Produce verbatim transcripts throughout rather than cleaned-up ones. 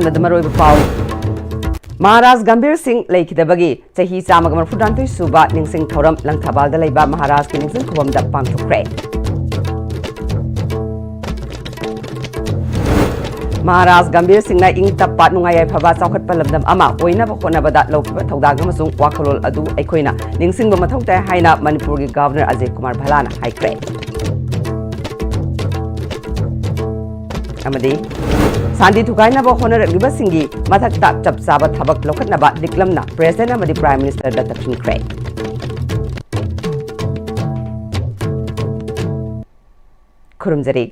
ꯃꯗꯨ ꯃꯔꯨꯑꯣꯏꯕ ꯄꯥꯎ꯫ ꯃꯍꯥꯔꯥꯖ ꯒꯝꯚꯤꯔ ꯁꯤꯡ ꯂꯩꯈꯤꯗꯕꯒꯤ ꯆꯍꯤ ꯆꯥꯝꯃꯒ ꯃꯔꯤꯐꯨꯇꯔꯥꯅꯤꯊꯣꯏ ꯁꯨꯕ ꯅꯤꯡꯁꯤꯡ ꯊꯧꯔꯝ ꯂꯪꯊꯕꯥꯜꯗ ꯂꯩꯕ ꯃꯍꯥꯔꯥꯖꯀꯤ ꯅꯤꯡꯁꯤꯡ ꯈꯨꯕꯝꯗ ꯄꯥꯡꯊꯣꯛꯈ꯭ꯔꯦ꯫ ꯃꯍꯥꯔꯥꯖ ꯒꯝꯚꯤꯔ ꯁꯤꯡꯅ ꯏꯪ ꯇꯞꯄ, ꯅꯨꯡꯉꯥꯏ ꯌꯥꯏꯐꯕ, ꯆꯥꯎꯈꯠꯄ ꯂꯝꯗꯝ ꯑꯃ ꯑꯣꯏꯅꯕ ꯍꯣꯠꯅꯕꯗ ꯂꯧꯈꯤꯕ ꯊꯧꯗꯥꯡ ꯑꯃꯁꯨꯡ ꯋꯥꯈꯜꯂꯣꯟ ꯑꯗꯨ ꯑꯩꯈꯣꯏꯅ ꯅꯤꯡꯁꯤꯡꯕ ꯃꯊꯧ ꯇꯥꯏ ꯍꯥꯏꯅ ꯃꯅꯤꯄꯨꯔꯒꯤ ꯒꯚꯔꯅꯔ ꯑꯖꯌ ꯀꯨꯃꯥꯔ ꯚꯜꯂꯥꯅ ꯍꯥꯏꯈ꯭ꯔꯦ꯫ ꯑꯃꯗꯤ ꯁꯥꯟꯇꯤ ꯊꯨꯒꯥꯏꯅꯕ ꯍꯣꯠꯅꯔꯛꯂꯤꯕꯁꯤꯡꯒꯤ ꯃꯊꯛꯇ ꯆꯞ ꯆꯥꯕ ꯊꯕꯛ ꯂꯧꯈꯠꯅꯕ ꯂꯤꯛꯂꯝꯅ ꯄ꯭ꯔꯦꯁꯤꯗꯦꯟꯠ ꯑꯃꯗꯤ ꯄ꯭ꯔꯥꯏꯝ ꯃꯤꯅꯤꯁꯇꯔꯗ ꯇꯛꯁꯤꯟꯈ꯭ꯔꯦ꯫ ꯈꯨꯔꯨꯝꯖꯔꯤ꯫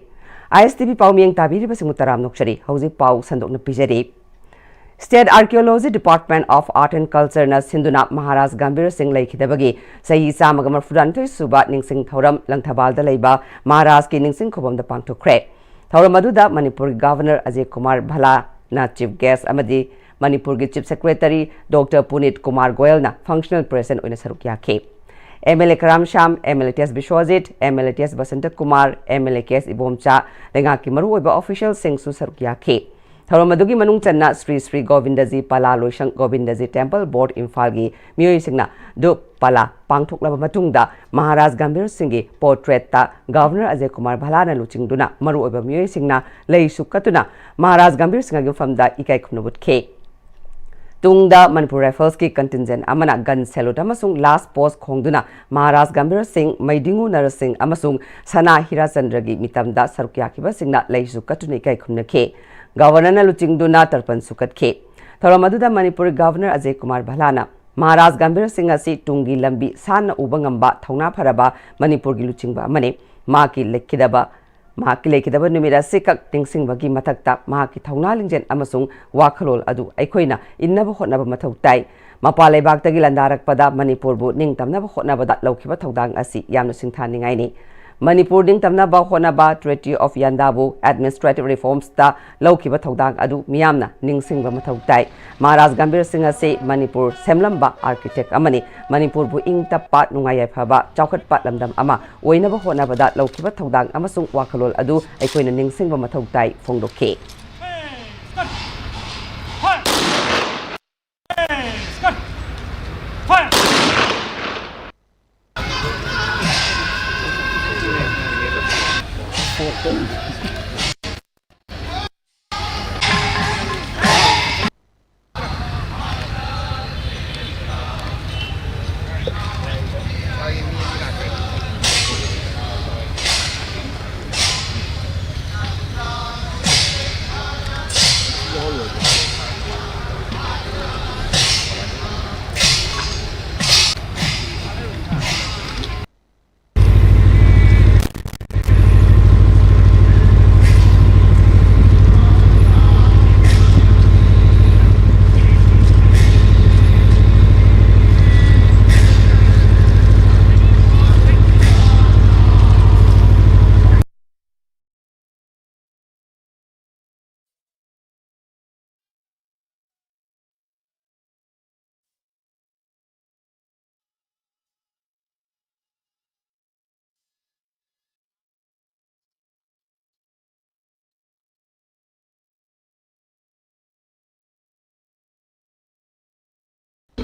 ꯑꯥꯏ ꯑꯦꯁ ꯇꯤ ꯚꯤ ꯄꯥꯎꯃꯤꯌꯦꯡ ꯇꯥꯕꯤꯔꯤꯕꯁꯤꯡꯕꯨ ꯇꯔꯥꯝꯅ ꯑꯣꯛꯆꯔꯤ꯫ ꯍꯧꯖꯤꯛ ꯄꯥꯎ ꯁꯟꯗꯣꯛꯅ ꯄꯤꯖꯔꯤ꯫ State Archaeology Department of Art and Culture ꯅ ꯁꯤꯟꯗꯨꯅ ꯃꯍꯥꯔꯥꯖ ꯒꯝꯚꯤꯔ ꯁꯤꯡ ꯂꯩꯈꯤꯗꯕꯒꯤ ꯆꯍꯤ ꯆꯥꯝꯃꯒ ꯃꯔꯤꯐꯨꯇꯔꯥꯅꯤꯊꯣꯏ ꯁꯨꯕ ꯅꯤꯡꯁꯤꯡ ꯊꯧꯔꯝ ꯂꯪꯊꯕꯥꯜꯗ ꯂꯩꯕ ꯃꯍꯥꯔꯥꯖꯀꯤ ꯅꯤꯡꯁꯤꯡ ꯈꯨꯕꯝꯗ ꯄꯥꯡꯊꯣꯛꯈ꯭ꯔꯦ꯫ ꯊꯧꯔꯝ ꯑꯗꯨꯗ ꯃꯅꯤꯄꯨꯔꯒꯤ ꯒꯚꯔꯅꯔ ꯑꯖꯌ ꯀꯨꯃꯥꯔ ꯚꯜꯂꯥꯅ ꯆꯤꯐ ꯒꯦꯁ ꯑꯃꯗꯤ ꯃꯅꯤꯄꯨꯔꯒꯤ chief secretary doctor Punit Kumar ꯒꯣꯌꯜꯅ ꯐꯪꯁꯅꯦꯜ ꯄ꯭ꯔꯦꯁꯤꯗꯦꯟꯠ ꯑꯣꯏꯅ ꯁꯔꯨꯛ ꯌꯥꯈꯤ꯫ M L A Karam Shyam, M L A T S Biswajit, M L A T S Basanta Kumar, M L A K S Ibomcha, ꯂꯩꯉꯥꯛꯀꯤ ꯃꯔꯨꯑꯣꯏꯕ ꯑꯣꯐꯤꯁꯤꯌꯦꯜꯁꯤꯡꯁꯨ ꯁꯔꯨꯛ ꯌꯥꯈꯤ꯫ ꯊꯧꯔꯝ ꯑꯗꯨꯒꯤ ꯃꯅꯨꯡ ꯆꯟꯅ ꯁ꯭ꯔꯤ ꯁ꯭ꯔꯤ ꯒꯣꯕꯤꯟꯗꯖꯤ ꯄꯂꯥ ꯂꯣꯏꯁꯪ, ꯒꯣꯕꯤꯟꯗꯖꯤ ꯇꯦꯝꯄꯜ ꯕꯣꯔꯗ ꯏꯝꯐꯥꯜꯒꯤ ꯃꯤꯑꯣꯏꯁꯤꯡꯅ ꯙꯨꯞ ꯄꯂꯥ ꯄꯥꯡꯊꯣꯛꯂꯕ ꯃꯇꯨꯡꯗ ꯃꯍꯥꯔꯥꯖ ꯒꯝꯚꯤꯔ ꯁꯤꯡꯒꯤ ꯄꯣꯔꯇ꯭ꯔꯦꯠꯇ ꯒꯚꯔꯅꯔ ꯑꯖꯌ ꯀꯨꯃꯥꯔ ꯚꯜꯂꯥꯅ ꯂꯨꯆꯤꯡꯗꯨꯅ ꯃꯔꯨꯑꯣꯏꯕ ꯃꯤꯑꯣꯏꯁꯤꯡꯅ ꯂꯩꯁꯨ ꯀꯠꯇꯨꯅ ꯃꯍꯥꯔꯥꯖ ꯒꯝꯚꯤꯔ ꯁꯤꯡꯒꯤ ꯃꯐꯝꯗ ꯏꯀꯥꯏ ꯈꯨꯝꯅꯕ ꯎꯠꯈꯤ꯫ ꯇꯨꯡꯗ ꯃꯅꯤꯄꯨꯔ ꯔꯥꯏꯐꯜꯁꯀꯤ ꯀꯟꯇꯤꯟꯖꯦꯟꯠ ꯑꯃꯅ ꯒꯟ ꯁꯦꯂꯨꯠ ꯑꯃꯁꯨꯡ ꯂꯥꯁ ꯄꯣꯁ ꯈꯣꯡꯗꯨꯅ ꯃꯍꯥꯔꯥꯖ ꯒꯝꯚꯤꯔ ꯁꯤꯡ, ꯃꯩꯗꯤꯡꯉꯨ ꯅꯔꯁꯤꯡ ꯑꯃꯁꯨꯡ ꯁꯅꯥ ꯍꯤꯔꯥꯆꯟꯗ꯭ꯔꯒꯤ ꯃꯤꯇꯝꯗ ꯁꯔꯨꯛ ꯌꯥꯈꯤꯕꯁꯤꯡꯅ ꯂꯩꯁꯨ ꯀꯠꯇꯨꯅ ꯏꯀꯥꯏ ꯈꯨꯝꯅꯈꯤ꯫ ꯒꯚꯔꯅꯔꯅ ꯂꯨꯆꯤꯡꯗꯨꯅ ꯇꯔꯄꯟꯁꯨ ꯀꯠꯈꯤ꯫ ꯊꯧꯔꯝ ꯑꯗꯨꯗ ꯃꯅꯤꯄꯨꯔ ꯒꯚꯔꯅꯔ ꯑꯖꯌ ꯀꯨꯃꯥꯔ ꯚꯜꯂꯥꯅ ꯃꯍꯥꯔꯥꯖ ꯒꯝꯚꯤꯔ ꯁꯤꯡ ꯑꯁꯤ ꯇꯨꯡꯒꯤ ꯂꯝꯕꯤ ꯁꯥꯟꯅ ꯎꯕ ꯉꯝꯕ ꯊꯧꯅꯥ ꯐꯔꯕ ꯃꯅꯤꯄꯨꯔꯒꯤ ꯂꯨꯆꯤꯡꯕ ꯑꯃꯅꯤ꯫ ꯃꯍꯥꯛꯀꯤ ꯂꯩꯈꯤꯗꯕ ꯃꯍꯥꯛꯀꯤ ꯂꯩꯈꯤꯗꯕ ꯅꯨꯃꯤꯠ ꯑꯁꯤꯈꯛ ꯅꯤꯡꯁꯤꯡꯕꯒꯤ ꯃꯊꯛꯇ ꯃꯍꯥꯛꯀꯤ ꯊꯧꯅꯥ ꯂꯤꯡꯖꯦꯜ ꯑꯃꯁꯨꯡ ꯋꯥꯈꯜꯂꯣꯟ ꯑꯗꯨ ꯑꯩꯈꯣꯏꯅ ꯏꯟꯅꯕ ꯍꯣꯠꯅꯕ ꯃꯊꯧ ꯇꯥꯏ꯫ ꯃꯄꯥꯟ ꯂꯩꯕꯥꯛꯇꯒꯤ ꯂꯥꯟꯗꯥꯔꯛꯄꯗ ꯃꯅꯤꯄꯨꯔꯕꯨ ꯅꯤꯡꯇꯝꯅꯕ ꯍꯣꯠꯅꯕꯗ ꯂꯧꯈꯤꯕ ꯊꯧꯗꯥꯡ ꯑꯁꯤ ꯌꯥꯝꯅ ꯁꯤꯡꯊꯥꯅꯤꯡꯉꯥꯏꯅꯤ꯫ ꯃꯅꯤꯄꯨꯔ ꯅꯤꯡꯇꯝꯅꯕ ꯍꯣꯠꯅꯕ ꯇ꯭ꯔꯤꯇꯤ ꯑꯣꯐ ꯌꯥꯟꯗꯥꯕꯨ ꯑꯦꯗꯃꯤꯅꯤꯁꯇ꯭ꯔꯦꯇꯤꯚ ꯔꯤꯐꯣꯔꯝꯁꯇ ꯂꯧꯈꯤꯕ ꯊꯧꯗꯥꯡ ꯑꯗꯨ ꯃꯤꯌꯥꯝꯅ ꯅꯤꯡꯁꯤꯡꯕ ꯃꯊꯧ ꯇꯥꯏ꯫ ꯃꯍꯥꯔꯥꯖ ꯒꯝꯚꯤꯔ ꯁꯤꯡ ꯑꯁꯤ ꯃꯅꯤꯄꯨꯔ ꯁꯦꯝꯂꯝꯕ ꯑꯥꯔꯀꯤꯇꯦꯛ ꯑꯃꯅꯤ꯫ ꯃꯅꯤꯄꯨꯔꯕꯨ ꯏꯪ ꯇꯞꯄ, ꯅꯨꯡꯉꯥꯏ ꯌꯥꯏꯐꯕ, ꯆꯥꯎꯈꯠꯄ ꯂꯝꯗꯝ ꯑꯃ ꯑꯣꯏꯅꯕ ꯍꯣꯠꯅꯕꯗ ꯂꯧꯈꯤꯕ ꯊꯧꯗꯥꯡ ꯑꯃꯁꯨꯡ ꯋꯥꯈꯜꯂꯣꯟ ꯑꯗꯨ ꯑꯩꯈꯣꯏꯅ ꯅꯤꯡꯁꯤꯡꯕ ꯃꯊꯧ ꯇꯥꯏ ꯐꯣꯡꯗꯣꯛꯈꯤ꯫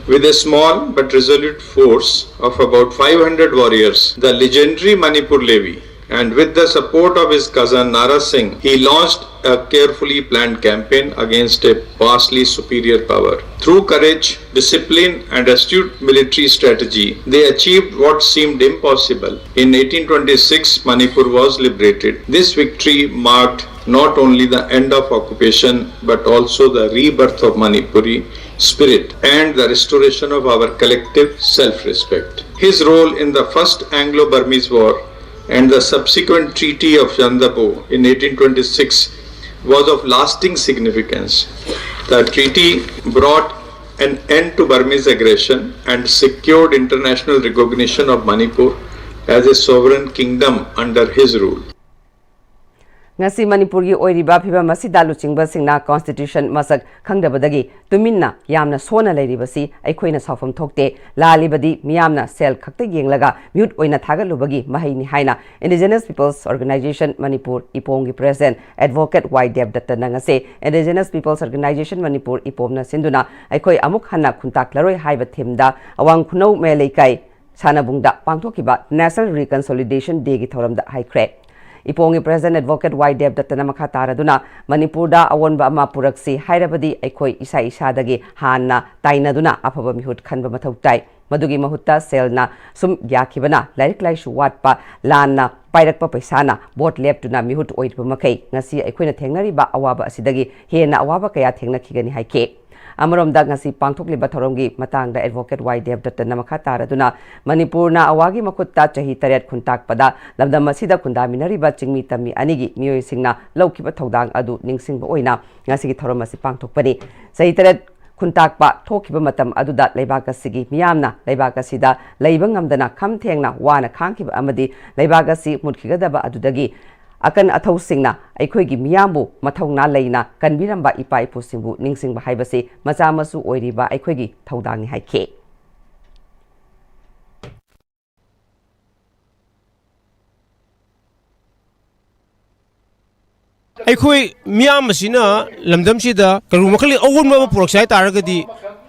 With a small but resolute force of about five hundred warriors, the legendary Manipur Levy, and with the support of his cousin Nara Singh, he launched a carefully planned campaign against a vastly superior power. Through courage, discipline, and astute military strategy, they achieved what seemed impossible. In eighteen twenty-six, Manipur was liberated. This victory marked not only the end of occupation but also the rebirth of Manipuri spirit and the restoration of our collective self respect. His role in the First Anglo Burmese War and the subsequent Treaty of Yandabo in eighteen twenty-six was of lasting significance. The treaty brought an end to Burmese aggression and secured international recognition of Manipur as a sovereign kingdom under his rule. ꯉꯁꯤ ꯃꯅꯤꯄꯨꯔꯒꯤ ꯑꯣꯏꯔꯤꯕ ꯐꯤꯕꯝ ꯑꯁꯤꯗ ꯂꯨꯆꯤꯡꯕꯁꯤꯡꯅ constitution ꯃꯁꯛ ꯈꯪꯗꯕꯗꯒꯤ ꯇꯨꯃꯤꯟꯅ ꯌꯥꯝꯅ ꯁꯣꯟꯅ ꯂꯩꯔꯤꯕꯁꯤ ꯑꯩꯈꯣꯏꯅ ꯁꯥꯎꯐꯝ ꯊꯣꯛꯇꯦ꯫ ꯂꯥꯜꯂꯤꯕꯗꯤ ꯃꯤꯌꯥꯝꯅ ꯁꯦꯜ ꯈꯛꯇ ꯌꯦꯡꯂꯒ ꯃꯤꯍꯨꯠ ꯑꯣꯏꯅ ꯊꯥꯒꯠꯂꯨꯕꯒꯤ ꯃꯍꯩꯅꯤ ꯍꯥꯏꯅ Indigenous People's Organisation Manipur ꯏꯄꯣꯝꯒꯤ president advocate ꯋꯥꯏ ꯗꯦꯕꯗꯠꯇꯅ ꯉꯁꯤ Indigenous People's Organisation ꯃꯅꯤꯄꯨꯔ ꯏꯄꯣꯝꯅ ꯁꯤꯟꯗꯨꯅ ꯑꯩꯈꯣꯏ ꯑꯃꯨꯛ ꯍꯟꯅ ꯈꯨꯟꯇꯥꯛꯂꯔꯣꯏ ꯍꯥꯏꯕ themeꯗ ꯑꯋꯥꯡ ꯈꯨꯅꯧ ꯃꯌꯥꯏ ꯂꯩꯀꯥꯏ ꯁꯥꯟꯅꯕꯨꯡꯗ ꯄꯥꯡꯊꯣꯛꯈꯤꯕ National Reconciliation Dayꯒꯤ ꯊꯧꯔꯝꯗ ꯍꯥꯏꯈ꯭ꯔꯦ꯫ ꯏꯄꯣꯝꯒꯤ president advocate ꯋꯥꯏ ꯗꯦꯕꯗꯠꯇꯅ ꯃꯈꯥ ꯇꯥꯔꯗꯨꯅ, ꯃꯅꯤꯄꯨꯔꯗ ꯑꯑꯣꯟꯕ ꯑꯃ ꯄꯨꯔꯛꯁꯤ ꯍꯥꯏꯔꯕꯗꯤ ꯑꯩꯈꯣꯏ ꯏꯁꯥ ꯏꯁꯥꯗꯒꯤ ꯍꯥꯟꯅ ꯇꯥꯏꯅꯗꯨꯅ ꯑꯐꯕ ꯃꯤꯍꯨꯠ ꯈꯟꯕ ꯃꯊꯧ ꯇꯥꯏ꯫ ꯃꯗꯨꯒꯤ ꯃꯍꯨꯠꯇ ꯁꯦꯜꯅ ꯁꯨꯝ ꯌꯥꯈꯤꯕꯅ, ꯂꯥꯏꯔꯤꯛ ꯂꯥꯏꯁꯨ ꯋꯥꯠꯄ, ꯂꯥꯟꯅ ꯄꯥꯏꯔꯛꯄ ꯄꯩꯁꯥꯅ ꯚꯣꯠ ꯂꯦꯞꯇꯨꯅ ꯃꯤꯍꯨꯠ ꯑꯣꯏꯔꯤꯕ ꯃꯈꯩ ꯉꯁꯤ ꯑꯩꯈꯣꯏꯅ ꯊꯦꯡꯅꯔꯤꯕ ꯑꯋꯥꯕ ꯑꯁꯤꯗꯒꯤ ꯍꯦꯟꯅ ꯑꯋꯥꯕ ꯀꯌꯥ ꯊꯦꯡꯅꯈꯤꯒꯅꯤ ꯍꯥꯏꯈꯤ꯫ ꯑꯃꯔꯣꯝꯗ ꯉꯁꯤ ꯄꯥꯡꯊꯣꯛꯂꯤꯕ ꯊꯧꯔꯝꯒꯤ ꯃꯇꯥꯡꯗ advocate ꯋꯥꯏ ꯗꯦꯕꯗꯠꯇꯅ ꯃꯈꯥ ꯇꯥꯔꯗꯨꯅ, ꯃꯅꯤꯄꯨꯔꯅ ꯑꯋꯥꯒꯤ ꯃꯈꯨꯠꯇ ꯆꯍꯤ ꯇꯔꯦꯠ ꯈꯨꯟꯇꯥꯛꯄꯗ ꯂꯝꯗꯝ ꯑꯁꯤꯗ ꯈꯨꯟꯗꯥꯃꯤꯟꯅꯔꯤꯕ ꯆꯤꯡꯃꯤ ꯇꯝꯃꯤ ꯑꯅꯤꯒꯤ ꯃꯤꯑꯣꯏꯁꯤꯡꯅ ꯂꯧꯈꯤꯕ ꯊꯧꯗꯥꯡ ꯑꯗꯨ ꯅꯤꯡꯁꯤꯡꯕ ꯑꯣꯏꯅ ꯉꯁꯤꯒꯤ ꯊꯧꯔꯝ ꯑꯁꯤ ꯄꯥꯡꯊꯣꯛꯄꯅꯤ꯫ ꯆꯍꯤ ꯇꯔꯦꯠ ꯈꯨꯟꯇꯥꯛꯄ ꯊꯣꯛꯈꯤꯕ ꯃꯇꯝ ꯑꯗꯨꯗ ꯂꯩꯕꯥꯛ ꯑꯁꯤꯒꯤ ꯃꯤꯌꯥꯝꯅ ꯂꯩꯕꯥꯛ ꯑꯁꯤꯗ ꯂꯩꯕ ꯉꯝꯗꯅ ꯈꯝ ꯊꯦꯡꯅ ꯋꯥꯅ ꯈꯥꯡꯈꯤꯕ ꯑꯃꯗꯤ ꯂꯩꯕꯥꯛ ꯑꯁꯤ ꯃꯨꯠꯈꯤꯒꯗꯕ ꯑꯗꯨꯗꯒꯤ ꯑꯀꯟ ꯑꯊꯧꯁꯤꯡꯅ ꯑꯩꯈꯣꯏꯒꯤ ꯃꯤꯌꯥꯝꯕꯨ ꯃꯊꯧꯅꯥ ꯂꯩꯅ ꯀꯟꯕꯤꯔꯝꯕ ꯏꯄꯥ ꯏꯄꯨꯁꯤꯡꯕꯨ ꯅꯤꯡꯁꯤꯡꯕ ꯍꯥꯏꯕꯁꯤ ꯃꯆꯥ ꯃꯁꯨ ꯑꯣꯏꯔꯤꯕ ꯑꯩꯈꯣꯏꯒꯤ ꯊꯧꯗꯥꯡꯅꯤ ꯍꯥꯏꯈꯤ꯫ ꯑꯩꯈꯣꯏ ꯃꯤꯌꯥꯝ ꯑꯁꯤꯅ ꯂꯝꯗꯝꯁꯤꯗ ꯀꯔꯤꯒꯨꯝꯕ ꯃꯈꯜꯒꯤ ꯑꯑꯣꯟꯕ ꯑꯃ ꯄꯨꯔꯛꯁꯦ ꯍꯥꯏ ꯇꯥꯔꯒꯗꯤ,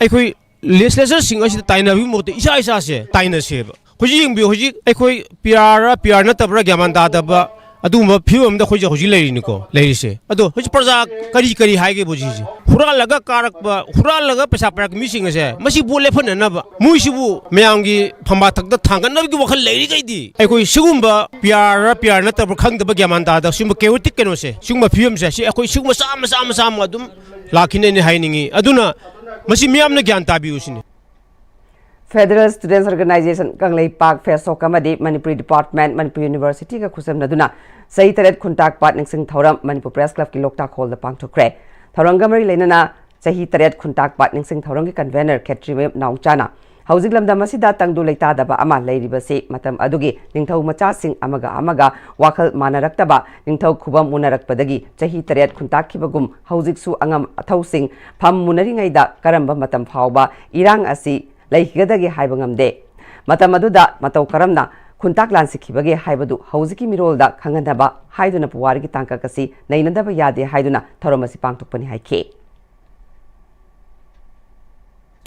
ꯑꯩꯈꯣꯏ legislatorꯁꯤꯡ ꯑꯁꯤꯗ ꯇꯥꯏꯅꯕꯒꯤ ꯃꯍꯨꯠꯇ ꯏꯁꯥ ꯏꯁꯥꯁꯦ ꯇꯥꯏꯅꯁꯦꯕ꯫ ꯍꯧꯖꯤꯛ ꯌꯦꯡꯕꯤꯌꯨ, ꯍꯧꯖꯤꯛ ꯑꯩꯈꯣꯏ PR ꯔ PR ꯅꯠꯇꯕ꯭ꯔꯥ ꯒ꯭ꯌꯥꯟ ꯃꯥꯟ ꯇꯥꯗꯕ ꯑꯗꯨꯒꯨꯝꯕ ꯐꯤꯕꯝ ꯑꯃꯗ ꯑꯩꯈꯣꯏꯁꯦ ꯍꯧꯖꯤꯛ ꯂꯩꯔꯤꯅꯤꯀꯣ, ꯂꯩꯔꯤꯁꯦ꯫ ꯑꯗꯣ ꯍꯧꯖꯤꯛ ꯄ꯭ꯔꯖꯥ ꯀꯔꯤ ꯀꯔꯤ ꯍꯥꯏꯒꯦꯕꯨ ꯍꯧꯖꯤꯛ ꯍꯧꯖꯤꯛ? ꯍꯨꯔꯥꯜꯂꯒ ꯀꯥꯔꯛꯄ, ꯍꯨꯔꯥꯜꯂꯒ ꯄꯩꯁꯥ ꯄꯥꯏꯔꯛꯄ ꯃꯤꯁꯤꯡ ꯑꯁꯦ, ꯃꯁꯤ ꯚꯣꯠ ꯂꯦꯞꯍꯟꯅꯅꯕ, ꯃꯣꯏꯁꯤꯕꯨ ꯃꯌꯥꯝꯒꯤ ꯐꯝꯕꯥꯛ ꯊꯛꯇ ꯊꯥꯡꯒꯠꯅꯕꯒꯤ ꯋꯥꯈꯜ ꯂꯩꯔꯤꯈꯩꯗꯤ, ꯑꯩꯈꯣꯏ ꯁꯤꯒꯨꯝꯕ PR ꯔ PR ꯅꯠꯇꯕ꯭ꯔꯥ ꯈꯪꯗꯕ, ꯒ꯭ꯌꯥꯟ ꯃꯥꯟ ꯇꯥꯗꯕ ꯁꯤꯒꯨꯝꯕ chaotic ꯀꯩꯅꯣꯁꯦ, ꯁꯤꯒꯨꯝꯕ ꯐꯤꯕꯝꯁꯦ, ꯁꯤ ꯑꯩꯈꯣꯏ ꯁꯤꯒꯨꯝꯕ ꯆꯥꯝꯃ, ꯆꯥꯝꯃ, ꯆꯥꯝꯃ ꯑꯗꯨꯝ ꯂꯥꯛꯈꯤꯅꯦꯅ ꯍꯥꯏꯅꯤꯡꯉꯤ꯫ ꯑꯗꯨꯅ ꯃꯁꯤ ꯃꯤꯌꯥꯝꯅ ꯒ꯭ꯌꯥꯟ ꯇꯥꯕꯤꯌꯨ ꯁꯤꯅꯤ꯫ Federal Students Organisation ꯀꯪꯂꯩꯄꯥꯛ, ꯐꯦꯁꯣꯛ ꯑꯃꯗꯤ ꯃꯅꯤꯄꯨꯔꯤ department, ꯃꯅꯤꯄꯨꯔ Universityꯒ ꯈꯨꯠꯁꯝꯅꯗꯨꯅ ꯆꯍꯤ ꯇꯔꯦꯠ ꯈꯨꯟꯇꯥꯛꯄ ꯅꯤꯡꯁꯤꯡ ꯊꯧꯔꯝ ꯃꯅꯤꯄꯨꯔ Press Clubꯀꯤ ꯂꯣꯛꯇꯥꯛ ꯍꯣꯜꯗ ꯄꯥꯡꯊꯣꯛꯈ꯭ꯔꯦ꯫ ꯊꯧꯔꯝꯒ ꯃꯔꯤ ꯂꯩꯅꯅ ꯆꯍꯤ ꯇꯔꯦꯠ ꯈꯨꯟꯇꯥꯛꯄ ꯅꯤꯡꯁꯤꯡ ꯊꯧꯔꯝꯒꯤ convener ꯈꯦꯇ꯭ꯔꯤꯃꯌꯨꯝ ꯅꯥꯎꯆꯥꯅ ꯍꯧꯖꯤꯛ ꯂꯝꯗꯝ ꯑꯁꯤꯗ ꯇꯪꯗꯨ ꯂꯩꯇꯥꯗꯕ ꯑꯃ ꯂꯩꯔꯤꯕꯁꯤ ꯃꯇꯝ ꯑꯗꯨꯒꯤ ꯅꯤꯡꯊꯧ ꯃꯆꯥꯁꯤꯡ ꯑꯃꯒ ꯑꯃꯒ ꯋꯥꯈꯜ ꯃꯥꯟꯅꯔꯛꯇꯕ, ꯅꯤꯡꯊꯧ ꯈꯨꯕꯝ ꯃꯨꯟꯅꯔꯛꯄꯗꯒꯤ ꯆꯍꯤ ꯇꯔꯦꯠ ꯈꯨꯟꯇꯥꯛꯈꯤꯕꯒꯨꯝ ꯍꯧꯖꯤꯛꯁꯨ ꯑꯉꯝ ꯑꯊꯧꯁꯤꯡ ꯐꯝ ꯃꯨꯟꯅꯔꯤꯉꯩꯗ ꯀꯔꯝꯕ ꯃꯇꯝ ꯐꯥꯎꯕ ꯏꯔꯥꯡ ꯑꯁꯤ ꯂꯩꯈꯤꯒꯗꯒꯦ ꯍꯥꯏꯕ ꯉꯝꯗꯦ꯫ ꯃꯇꯝ ꯑꯗꯨꯗ ꯃꯇꯧ ꯀꯔꯝꯅ ꯈꯨꯟꯇꯥꯛ ꯂꯥꯟꯁꯤꯈꯤꯕꯒꯦ ꯍꯥꯏꯕꯗꯨ ꯍꯧꯖꯤꯛꯀꯤ ꯃꯤꯔꯣꯜꯗ ꯈꯪꯍꯟꯅꯕ ꯍꯥꯏꯗꯨꯅ ꯄꯨꯋꯥꯔꯤꯒꯤ ꯇꯥꯡꯀꯛ ꯑꯁꯤ ꯅꯩꯅꯗꯕ ꯌꯥꯗꯦ ꯍꯥꯏꯗꯨꯅ ꯊꯧꯔꯝ ꯑꯁꯤ ꯄꯥꯡꯊꯣꯛꯄꯅꯤ ꯍꯥꯏꯈꯤ꯫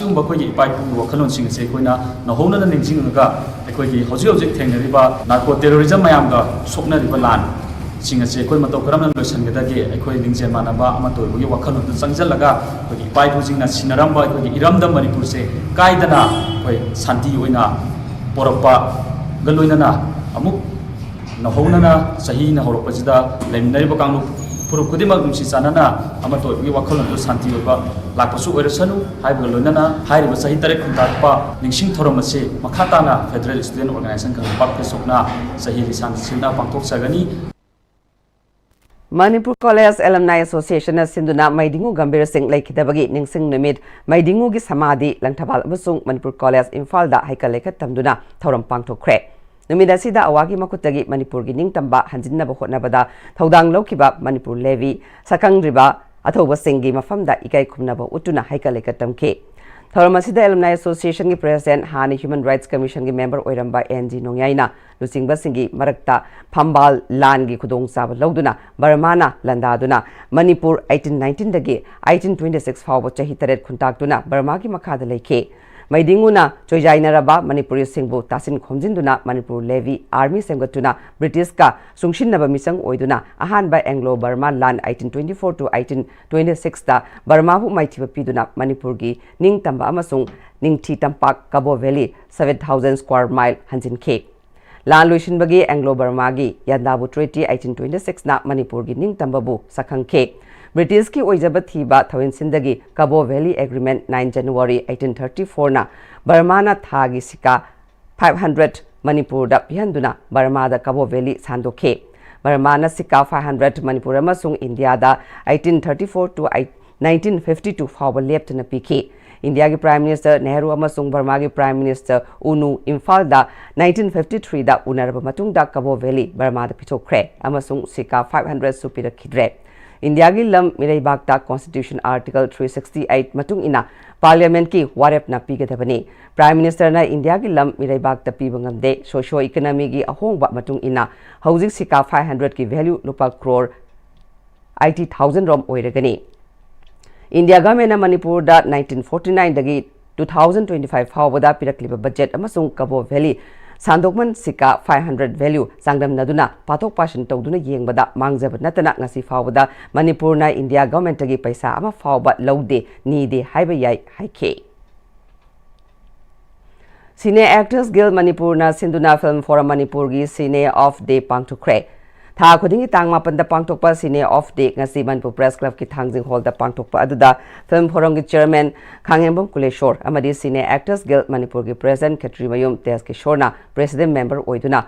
ꯑꯁꯤꯒꯨꯝꯕ ꯑꯩꯈꯣꯏꯒꯤ ꯏꯄꯥ ꯏꯄꯨꯒꯤ ꯋꯥꯈꯜꯂꯣꯟꯁꯤꯡ ꯑꯁꯦ ꯑꯩꯈꯣꯏꯅ ꯅꯧꯍꯧꯅꯅ ꯅꯤꯡꯁꯤꯡꯉꯒ ꯑꯩꯈꯣꯏꯒꯤ ꯍꯧꯖꯤꯛ ꯍꯧꯖꯤꯛ ꯊꯦꯡꯅꯔꯤꯕ narco terrorism ꯃꯌꯥꯝꯒ ꯁꯣꯛꯅꯔꯤꯕ ꯂꯥꯟꯁꯤꯡ ꯑꯁꯦ ꯑꯩꯈꯣꯏ ꯃꯇꯧ ꯀꯔꯝꯅ ꯂꯣꯏꯁꯤꯟꯒꯗꯒꯦ, ꯑꯩꯈꯣꯏ ꯂꯤꯡꯖꯦꯜ ꯃꯥꯟꯅꯕ ꯑꯃꯠꯇ ꯑꯣꯏꯕꯒꯤ ꯋꯥꯈꯜꯂꯣꯟꯗ ꯆꯪꯁꯤꯜꯂꯒ ꯑꯩꯈꯣꯏꯒꯤ ꯏꯄꯥ ꯏꯄꯨꯁꯤꯡꯅ ꯁꯤꯟꯅꯔꯝꯕ ꯑꯩꯈꯣꯏꯒꯤ ꯏꯔꯝꯗꯝ ꯃꯅꯤꯄꯨꯔꯁꯦ ꯀꯥꯏꯗꯅ ꯑꯩꯈꯣꯏ ꯁꯥꯟꯇꯤ ꯑꯣꯏꯅ ꯄꯣꯔꯛꯄꯒ ꯂꯣꯏꯅꯅ ꯑꯃꯨꯛ ꯅꯧꯍꯧꯅꯅ ꯆꯍꯤꯅ ꯍꯧꯔꯛꯄꯁꯤꯗ ꯂꯩꯃꯤꯟꯅꯔꯤꯕ ꯀꯥꯡꯂꯨꯞ ꯐꯨꯔꯨꯞ ꯈꯨꯗꯤꯡꯃꯛ ꯅꯨꯡꯁꯤ ꯆꯥꯟꯅꯅ ꯑꯃꯠꯇ ꯑꯣꯏꯕꯒꯤ ꯋꯥꯈꯜꯂꯣꯟꯗꯨ ꯁꯥꯟꯇꯤ ꯑꯣꯏꯕ ꯂꯥꯛꯄꯁꯨ ꯑꯣꯏꯔꯁꯅꯨ ꯍꯥꯏꯕꯒ ꯂꯣꯏꯅꯅ ꯍꯥꯏꯔꯤꯕ ꯆꯍꯤ ꯇꯔꯦꯠ ꯈꯨꯟꯇꯥꯛꯄ ꯅꯤꯡꯁꯤꯡ ꯊꯧꯔꯝ ꯑꯁꯤ ꯃꯈꯥ ꯇꯥꯅ Federal Student Organisation ꯀꯪꯂꯩꯄꯥꯛ ꯐꯦꯁꯕꯨꯛꯅ ꯆꯍꯤꯒꯤ ꯁꯥꯡ ꯁꯤꯟꯅ ꯄꯥꯡꯊꯣꯛꯆꯒꯅꯤ꯫ ꯃꯅꯤꯄꯨꯔ ꯀꯣꯂꯦꯖ ꯑꯦꯂꯝꯅꯥꯏ ꯑꯦꯁꯣꯁꯤꯌꯦꯁꯟꯅ ꯁꯤꯟꯗꯨꯅ ꯃꯩꯗꯤꯡꯉꯨ ꯒꯝꯚꯤꯔ ꯁꯤꯡ ꯂꯩꯈꯤꯗꯕꯒꯤ ꯅꯤꯡꯁꯤꯡ ꯅꯨꯃꯤꯠ, ꯃꯩꯗꯤꯡꯉꯨꯒꯤ ꯁꯃꯥꯙꯤ, ꯂꯪꯊꯕꯥꯜ ꯑꯃꯁꯨꯡ ꯃꯅꯤꯄꯨꯔ ꯀꯣꯂꯦꯖ ꯏꯝꯐꯥꯜꯗ ꯍꯩꯀꯠ ꯂꯩꯀꯠ ꯇꯝꯗꯨꯅ ꯊꯧꯔꯝ ꯄꯥꯡꯊꯣꯛꯈ꯭ꯔꯦ꯫ ꯅꯨꯃꯤꯠ ꯑꯁꯤꯗ ꯑꯋꯥꯒꯤ ꯃꯈꯨꯠꯇꯒꯤ ꯃꯅꯤꯄꯨꯔꯒꯤ ꯅꯤꯡꯇꯝꯕ ꯍꯟꯖꯤꯟꯅꯕ ꯍꯣꯠꯅꯕꯗ ꯊꯧꯗꯥꯡ ꯂꯧꯈꯤꯕ ꯃꯅꯤꯄꯨꯔ ꯂꯦꯚꯤ ꯁꯛꯈꯪꯗ꯭ꯔꯤꯕ ꯑꯊꯧꯕꯁꯤꯡꯒꯤ ꯃꯐꯝꯗ ꯏꯀꯥꯏ ꯈꯨꯝꯅꯕ ꯎꯠꯇꯨꯅ ꯍꯩꯀꯠ ꯂꯩꯀꯠ ꯇꯝꯈꯤ꯫ ꯊꯧꯔꯝ ꯑꯁꯤꯗ ꯑꯦꯂꯝꯅꯥꯏ ꯑꯦꯁꯣꯁꯤꯌꯦꯁꯟꯒꯤ ꯄ꯭ꯔꯦꯁꯤꯗꯦꯟꯠ, ꯍꯥꯟꯅ ꯍ꯭ꯌꯨꯃꯦꯟ ꯔꯥꯏꯠꯁ ꯀꯃꯤꯁꯟꯒꯤ ꯃꯦꯝꯕꯔ ꯑꯣꯏꯔꯝꯕ ꯑꯦꯟ ꯖꯤ ꯅꯣꯡꯌꯥꯏꯅ ꯂꯨꯆꯤꯡꯕꯁꯤꯡꯒꯤ ꯃꯔꯛꯇ ꯐꯝꯕꯥꯜ ꯂꯥꯟꯒꯤ ꯈꯨꯗꯣꯡꯆꯥꯕ ꯂꯧꯗꯨꯅ ꯕꯔꯃꯥꯅ ꯂꯥꯟꯗꯥꯗꯨꯅ Manipur eighteen nineteenꯗꯒꯤ eighteen twenty six ꯐꯥꯎꯕ ꯆꯍꯤ ꯇꯔꯦꯠ ꯈꯨꯟꯇꯥꯛꯇꯨꯅ ꯕꯔꯃꯥꯒꯤ ꯃꯈꯥꯗ ꯂꯩꯈꯤ꯫ ꯃꯩꯗꯤꯡꯉꯨꯅ ꯆꯣꯏꯖꯥꯏꯅꯔꯕ ꯃꯅꯤꯄꯨꯔꯤꯁꯤꯡꯕꯨ ꯇꯥꯁꯤꯟ ꯈꯣꯝꯖꯤꯟꯗꯨꯅ ꯃꯅꯤꯄꯨꯔ ꯂꯦꯚꯤ ꯑꯥꯔꯃꯤ ꯁꯦꯝꯒꯠꯇꯨꯅ ꯕ꯭ꯔꯤꯇꯤꯁꯀ ꯆꯨꯡꯁꯤꯟꯅꯕ ꯃꯤꯆꯪ ꯑꯣꯏꯗꯨꯅ ꯑꯍꯥꯟꯕ ꯑꯦꯡꯒ꯭ꯂꯣ ꯕꯔꯃꯥ ꯂꯥꯟ eighteen twenty four to eighteen twenty sixꯇ ꯕꯔꯃꯥꯕꯨ ꯃꯥꯏꯊꯤꯕ ꯄꯤꯗꯨꯅ ꯃꯅꯤꯄꯨꯔꯒꯤ ꯅꯤꯡꯇꯝꯕ ꯑꯃꯁꯨꯡ ꯅꯤꯡꯊꯤ ꯇꯝꯄꯥꯛ Kabaw valley seven thousand square mile ꯍꯟꯖꯤꯟꯈꯤ꯫ ꯂꯥꯟ ꯂꯣꯏꯁꯤꯟꯕꯒꯤ ꯑꯦꯡꯒ꯭ꯂꯣ ꯕꯔꯃꯥꯒꯤ ꯌꯥꯟꯗꯥꯕꯨ ꯇ꯭ꯔꯤꯇꯤ eighteen twenty sixꯅ ꯃꯅꯤꯄꯨꯔꯒꯤ ꯅꯤꯡꯇꯝꯕꯕꯨ ꯁꯛꯈꯪꯈꯤ꯫ ꯕ꯭ꯔꯤꯇꯤꯁꯀꯤ ꯑꯣꯏꯖꯕ ꯊꯤꯕ ꯊꯧꯏꯟꯁꯤꯟꯗꯒꯤ Kabaw valley agreement, nine January eighteen thirty fourꯅ ꯕꯔꯃꯥꯅ ꯊꯥꯒꯤ ꯁꯤꯀꯥ five hundred ꯃꯅꯤꯄꯨꯔꯗ ꯄꯤꯍꯟꯗꯨꯅ ꯕꯔꯃꯥꯗ ꯀꯕꯣ ꯚꯦꯂꯤ ꯁꯥꯟꯗꯣꯛꯈꯤ꯫ ꯕꯔꯃꯥꯅ ꯁꯤꯀꯥ five hundred ꯃꯅꯤꯄꯨꯔ ꯑꯃꯁꯨꯡ ꯏꯟꯗꯤꯌꯥꯗ eighteen thirty four to nineteen fifty two ꯐꯥꯎꯕ ꯂꯦꯞꯇꯅ ꯄꯤꯈꯤ꯫ ꯏꯟꯗꯤꯌꯥꯒꯤ Prime Minister ꯅꯦꯍꯔꯨ ꯑꯃꯁꯨꯡ ꯕꯔꯃꯥꯒꯤ Prime Minister ꯎꯅꯨ ꯏꯝꯐꯥꯜꯗ nineteen fifty threeꯗ ꯎꯅꯔꯕ ꯃꯇꯨꯡꯗ ꯀꯕꯣ ꯚꯦꯂꯤ ꯕꯔꯃꯥꯗ ꯄꯤꯊꯣꯛꯈ꯭ꯔꯦ ꯑꯃꯁꯨꯡ ꯁꯤꯀꯥ five hundredꯁꯨ ꯄꯤꯔꯛꯈꯤꯗ꯭ꯔꯦ꯫ ꯏꯟꯗꯤꯌꯥꯒꯤ ꯂꯝ ꯃꯤꯔꯩꯕꯥꯛꯇ Constitution Article three sixty eight ꯃꯇꯨꯡ ꯏꯟꯅ Parliamentꯀꯤ ꯋꯥꯔꯦꯞꯅ ꯄꯤꯒꯗꯕꯅꯤ꯫ Prime Ministerꯅ ꯏꯟꯗꯤꯌꯥꯒꯤ ꯂꯝ ꯃꯤꯔꯩꯕꯥꯛꯇ ꯄꯤꯕ ꯉꯝꯗꯦ꯫ Socio economyꯒꯤ ꯑꯍꯣꯡꯕ ꯃꯇꯨꯡ ꯏꯟꯅ ꯍꯧꯖꯤꯛ ꯁꯤꯀꯥ five hundredꯀꯤ value ꯂꯨꯄꯥ crore eighty thousand ꯔꯣꯝ ꯑꯣꯏꯔꯒꯅꯤ꯫ ꯏꯟꯗꯤꯌꯥ governmentꯅ ꯃꯅꯤꯄꯨꯔꯗ nineteen forty nineꯗꯒꯤ two thousand twenty five ꯐꯥꯎꯕꯗ ꯄꯤꯔꯛꯂꯤꯕ budget ꯑꯃꯁꯨꯡ ꯀꯕꯣ ꯚꯦꯂꯤ ꯁꯥꯟꯗꯣꯛꯃꯟ ꯁꯤꯀꯥ five hundred value ꯆꯥꯡꯗꯝꯅꯗꯨꯅ ꯄꯥꯊꯣꯛ ꯄꯥꯁꯤꯟ ꯇꯧꯗꯨꯅ ꯌꯦꯡꯕꯗ ꯃꯥꯡꯖꯕ ꯅꯠꯇꯅ ꯉꯁꯤ ꯐꯥꯎꯕꯗ ꯃꯅꯤꯄꯨꯔꯅ ꯏꯟꯗꯤꯌꯥ governmentꯇꯒꯤ ꯄꯩꯁꯥ ꯑꯃ ꯐꯥꯎꯕ ꯂꯧꯗꯦ, ꯅꯤꯗꯦ ꯍꯥꯏꯕ ꯌꯥꯏ ꯍꯥꯏꯈꯤ꯫ Cine Actors Guild ꯃꯅꯤꯄꯨꯔꯅ ꯁꯤꯟꯗꯨꯅ Film Forum ꯃꯅꯤꯄꯨꯔꯒꯤ Cine Off Day ꯄꯥꯡꯊꯣꯛꯈ꯭ꯔꯦ꯫ ꯊꯥ ꯈꯨꯗꯤꯡꯒꯤ ꯇꯥꯡ ꯃꯥꯄꯟꯗ ꯄꯥꯡꯊꯣꯛꯄ Cine Off Day ꯉꯁꯤ ꯃꯅꯤꯄꯨꯔ Press Clubꯀꯤ ꯊꯥꯡꯖꯤꯡ Hallꯗ ꯄꯥꯡꯊꯣꯛꯄ ꯑꯗꯨꯗ Film Forumꯒꯤ Chairman ꯈꯥꯡꯉꯦꯝꯕꯝ ꯀꯨꯂꯦꯁꯣꯔ ꯑꯃꯗꯤ Cine Actors Guild ꯃꯅꯤꯄꯨꯔꯒꯤ President ꯈꯦꯇ꯭ꯔꯤꯃꯌꯨꯝ ꯇꯦꯖ ꯀꯤꯁꯣꯔꯅ President Member ꯑꯣꯏꯗꯨꯅ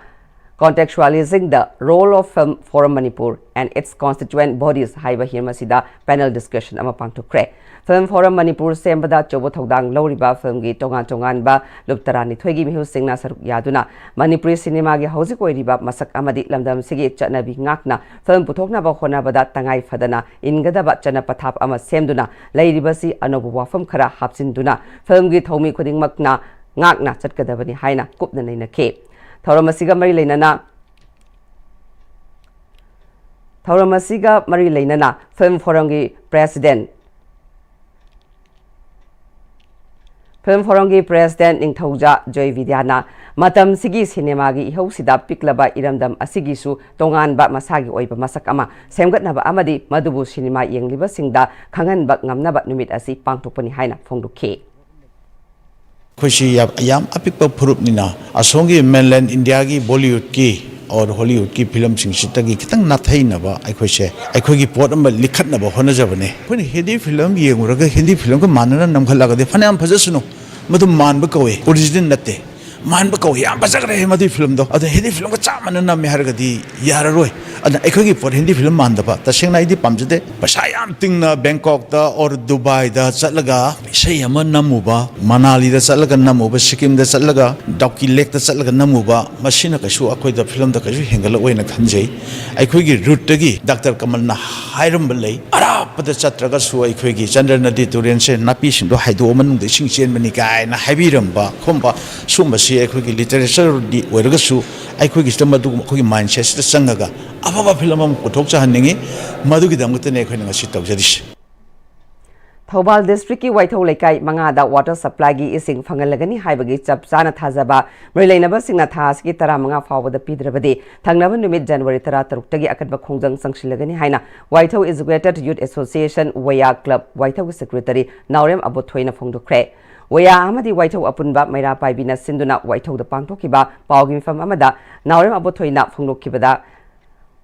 Contextualizing the Role of Film Forum Manipur and Its Constituent Bodies ꯍꯥꯏꯕ ꯍꯤꯔꯝ ꯑꯁꯤꯗ panel discussion ꯑꯃ ꯄꯥꯡꯊꯣꯛꯈ꯭ꯔꯦ꯫ Film Forum ꯃꯅꯤꯄꯨꯔ ꯁꯦꯝꯕꯗ ꯑꯆꯧꯕ ꯊꯧꯗꯥꯡ ꯂꯧꯔꯤꯕ filmꯒꯤ ꯇꯣꯉꯥꯟ ꯇꯣꯉꯥꯟꯕ ꯂꯨꯞ ꯇꯔꯥꯅꯤꯊꯣꯏꯒꯤ ꯃꯤꯍꯨꯠꯁꯤꯡꯅ ꯁꯔꯨꯛ ꯌꯥꯗꯨꯅ ꯃꯅꯤꯄꯨꯔꯤ ꯁꯤꯅꯦꯃꯥꯒꯤ ꯍꯧꯖꯤꯛ ꯑꯣꯏꯔꯤꯕ ꯃꯁꯛ ꯑꯃꯗꯤ ꯂꯝꯗꯝꯁꯤꯒꯤ ꯆꯠꯅꯕꯤ ꯉꯥꯛꯅ film ꯄꯨꯊꯣꯛꯅꯕ ꯍꯣꯠꯅꯕꯗ ꯇꯉꯥꯏ ꯐꯗꯅ ꯏꯟꯒꯗꯕ ꯆꯠꯅ ꯄꯊꯥꯞ ꯑꯃ ꯁꯦꯝꯗꯨꯅ ꯂꯩꯔꯤꯕꯁꯤ ꯑꯅꯧꯕ ꯋꯥꯐꯝ ꯈꯔ ꯍꯥꯞꯆꯤꯟꯗꯨꯅ filmꯒꯤ ꯊꯧꯃꯤ ꯈꯨꯗꯤꯡꯃꯛꯅ ꯉꯥꯛꯅ ꯆꯠꯀꯗꯕꯅꯤ ꯍꯥꯏꯅ ꯀꯨꯞꯅ ꯅꯩꯅꯈꯤ꯫ ꯊꯧꯔꯝ ꯑꯁꯤꯒ ꯃꯔꯤ ꯂꯩꯅꯅ ꯊꯧꯔꯝ ꯑꯁꯤꯒ ꯃꯔꯤ ꯂꯩꯅꯅ Film Forumꯒꯤ President, Film Forumꯒꯤ President ꯅꯤꯡꯊꯧꯖꯥ ꯖꯣꯏꯕꯤꯗ꯭ꯌꯥꯅ ꯃꯇꯝꯁꯤꯒꯤ ꯁꯤꯅꯦꯃꯥꯒꯤ ꯏꯍꯧꯁꯤꯗ ꯄꯤꯛꯂꯕ ꯏꯔꯝꯗꯝ ꯑꯁꯤꯒꯤꯁꯨ ꯇꯣꯉꯥꯟꯕ ꯃꯁꯥꯒꯤ ꯑꯣꯏꯕ ꯃꯁꯛ ꯑꯃ ꯁꯦꯝꯒꯠꯅꯕ ꯑꯃꯗꯤ ꯃꯗꯨꯕꯨ ꯁꯤꯅꯦꯃꯥ ꯌꯦꯡꯂꯤꯕꯁꯤꯡꯗ ꯈꯪꯍꯟꯕ ꯉꯝꯅꯕ ꯅꯨꯃꯤꯠ ꯑꯁꯤ ꯄꯥꯡꯊꯣꯛꯄꯅꯤ ꯍꯥꯏꯅ ꯐꯣꯡꯗꯣꯛꯈꯤ꯫ ꯑꯩꯈꯣꯏꯁꯤ ꯌꯥꯝ ꯌꯥꯝ ꯑꯄꯤꯛꯄ ꯐꯨꯔꯨꯞꯅꯤꯅ ꯑꯁꯣꯝꯒꯤ mainland Indiaꯒꯤ Bollywoodꯀꯤ or Hollywoodꯀꯤ filmꯁꯤꯡꯁꯤꯗꯒꯤ ꯈꯤꯇꯪ ꯅꯥꯊꯩꯅꯕ ꯑꯩꯈꯣꯏꯁꯦ ꯑꯩꯈꯣꯏꯒꯤ ꯄꯣꯠ ꯑꯃ ꯂꯤꯈꯠꯅꯕ ꯍꯣꯠꯅꯖꯕꯅꯦ꯫ ꯑꯩꯈꯣꯏꯅ Hindi film ꯌꯦꯡꯉꯨꯔꯒ Hindi filmꯒ ꯃꯥꯟꯅꯅ ꯅꯝꯈꯠꯂꯒꯗꯤ ꯐꯅꯌꯥꯝ ꯐꯖꯁꯅꯨ, ꯃꯗꯨ ꯃꯥꯟꯕ ꯀꯧꯋꯦ, original ꯅꯠꯇꯦ꯫ ꯃꯥꯟꯕ ꯀꯧꯏ꯫ ꯌꯥꯝ ꯐꯖꯈ꯭ꯔꯦ ꯃꯗꯨꯒꯤ ꯐꯤꯂꯝꯗꯣ꯫ ꯑꯗꯣ ꯍꯤꯟꯗꯤ ꯐꯤꯂꯝꯒ ꯆꯞ ꯃꯥꯟꯅ ꯅꯝꯃꯦ ꯍꯥꯏꯔꯒꯗꯤ ꯌꯥꯔꯔꯣꯏ꯫ ꯑꯗꯨꯅ ꯑꯩꯈꯣꯏꯒꯤ ꯄꯣꯠ ꯍꯤꯟꯗꯤ ꯐꯤꯂꯝ ꯃꯥꯟꯗꯕ, ꯇꯁꯦꯡꯅ ꯑꯩꯗꯤ ꯄꯥꯝꯖꯗꯦ꯫ ꯄꯩꯁꯥ ꯌꯥꯝ ꯇꯤꯡꯅ ꯕꯦꯡꯀꯣꯛꯇ ꯑꯣꯔ ꯗꯨꯕꯥꯏꯗ ꯆꯠꯂꯒ ꯏꯁꯩ ꯑꯃ ꯅꯝꯃꯨꯕ, ꯃꯅꯥꯂꯤꯗ ꯆꯠꯂꯒ ꯅꯝꯃꯨꯕ, ꯁꯤꯀꯤꯝꯗ ꯆꯠꯂꯒ ꯗꯥꯎꯀꯤ ꯂꯦꯛꯇ ꯆꯠꯂꯒ ꯅꯝꯃꯨꯕ, ꯃꯁꯤꯅ ꯀꯩꯁꯨ ꯑꯩꯈꯣꯏꯗ ꯐꯤꯂꯝꯗ ꯀꯩꯁꯨ ꯍꯦꯟꯒꯠꯂꯛꯑꯣꯏꯅ ꯈꯟꯖꯩ꯫ ꯑꯩꯈꯣꯏꯒꯤ ꯔꯨꯠꯇꯒꯤ ꯗꯥꯛꯇꯔ ꯀꯃꯜꯅ ꯍꯥꯏꯔꯝꯕ ꯂꯩ, "ꯑꯔꯥꯞꯄꯗ ꯆꯠꯇ꯭ꯔꯒꯁꯨ ꯑꯩꯈꯣꯏꯒꯤ ꯆꯟꯗ꯭ꯔ ꯅꯗꯤ ꯇꯨꯔꯦꯜꯁꯦ ꯅꯥꯄꯤꯁꯤꯡꯗꯣ ꯍꯥꯏꯗꯣꯛꯑ ꯃꯅꯨꯡꯗ ꯏꯁꯤꯡ ꯆꯦꯟꯕꯅꯤ" ꯀꯥꯏꯅ ꯍꯥꯏꯕꯤꯔꯝꯕ ꯈꯣꯝꯕ, ꯁꯨꯝꯕꯁꯤ ꯑꯩꯈꯣꯏꯒꯤ ꯂꯤꯇꯔꯦꯆꯔꯗꯤ ꯑꯣꯏꯔꯒꯁꯨ ꯑꯩꯈꯣꯏꯒꯤꯁꯤꯗ ꯃꯗꯨꯒꯨꯝꯕ ꯑꯩꯈꯣꯏꯒꯤ ꯃꯥꯏꯟꯁꯦꯠꯁꯤꯗ ꯆꯪꯉꯒ ꯑꯐꯕ ꯐꯤꯂꯝ ꯑꯃ ꯄꯨꯊꯣꯛꯆꯍꯟꯅꯤꯡꯉꯤ꯫ ꯃꯗꯨꯒꯤꯗꯃꯛꯇꯅꯦ ꯑꯩꯈꯣꯏꯅ ꯉꯁꯤ ꯇꯧꯖꯔꯤꯁꯦ꯫ ꯊꯧꯕꯥꯜ ꯗꯤꯁꯇ꯭ꯔꯤꯛꯀꯤ ꯋꯥꯏꯊꯧ ꯂꯩꯀꯥꯏ ꯃꯉꯥꯗ ꯋꯥꯇꯔ ꯁꯄ꯭ꯂꯥꯏꯒꯤ ꯏꯁꯤꯡ ꯐꯪꯍꯜꯂꯒꯅꯤ ꯍꯥꯏꯕꯒꯤ ꯆꯞ ꯆꯥꯅ ꯊꯥꯖꯕ ꯃꯔꯤ ꯂꯩꯅꯕꯁꯤꯡꯅ ꯊꯥ ꯑꯁꯤꯒꯤ ꯇꯔꯥꯃꯉꯥ ꯐꯥꯎꯕꯗ ꯄꯤꯗ꯭ꯔꯕꯗꯤ ꯊꯪꯅꯕ ꯅꯨꯃꯤꯠ ꯖꯅꯋꯥꯔꯤ ꯇꯔꯥꯇꯔꯨꯛꯇꯒꯤ ꯑꯀꯟꯕ ꯈꯣꯡꯖꯪ ꯆꯪꯁꯤꯜꯂꯒꯅꯤ ꯍꯥꯏꯅ ꯋꯥꯏꯊꯧ Educated Youth Association, ꯋꯌꯥ ꯀ꯭ꯂꯕ ꯋꯥꯏꯊꯧꯒꯤ ꯁꯦꯀ꯭ꯔꯦꯇꯔꯤ ꯅꯥꯎꯔꯦꯝ ꯑꯕꯣꯊꯣꯏꯅ ꯐꯣꯡꯗꯣꯛꯈ꯭ꯔꯦ꯫ ꯋꯌꯥ ꯑꯃꯗꯤ ꯋꯥꯏꯊꯧ ꯑꯄꯨꯟꯕ ꯃꯩꯔꯥ ꯄꯥꯏꯕꯤꯅ ꯁꯤꯟꯗꯨꯅ ꯋꯥꯏꯊꯧꯗ ꯄꯥꯡꯊꯣꯛꯈꯤꯕ ꯄꯥꯎꯒꯤ ꯃꯤꯐꯝ ꯑꯃꯗ ꯅꯥꯎꯔꯦꯝ ꯑꯕꯣꯊꯣꯏꯅ ꯐꯣꯡꯗꯣꯛꯈꯤꯕꯗ,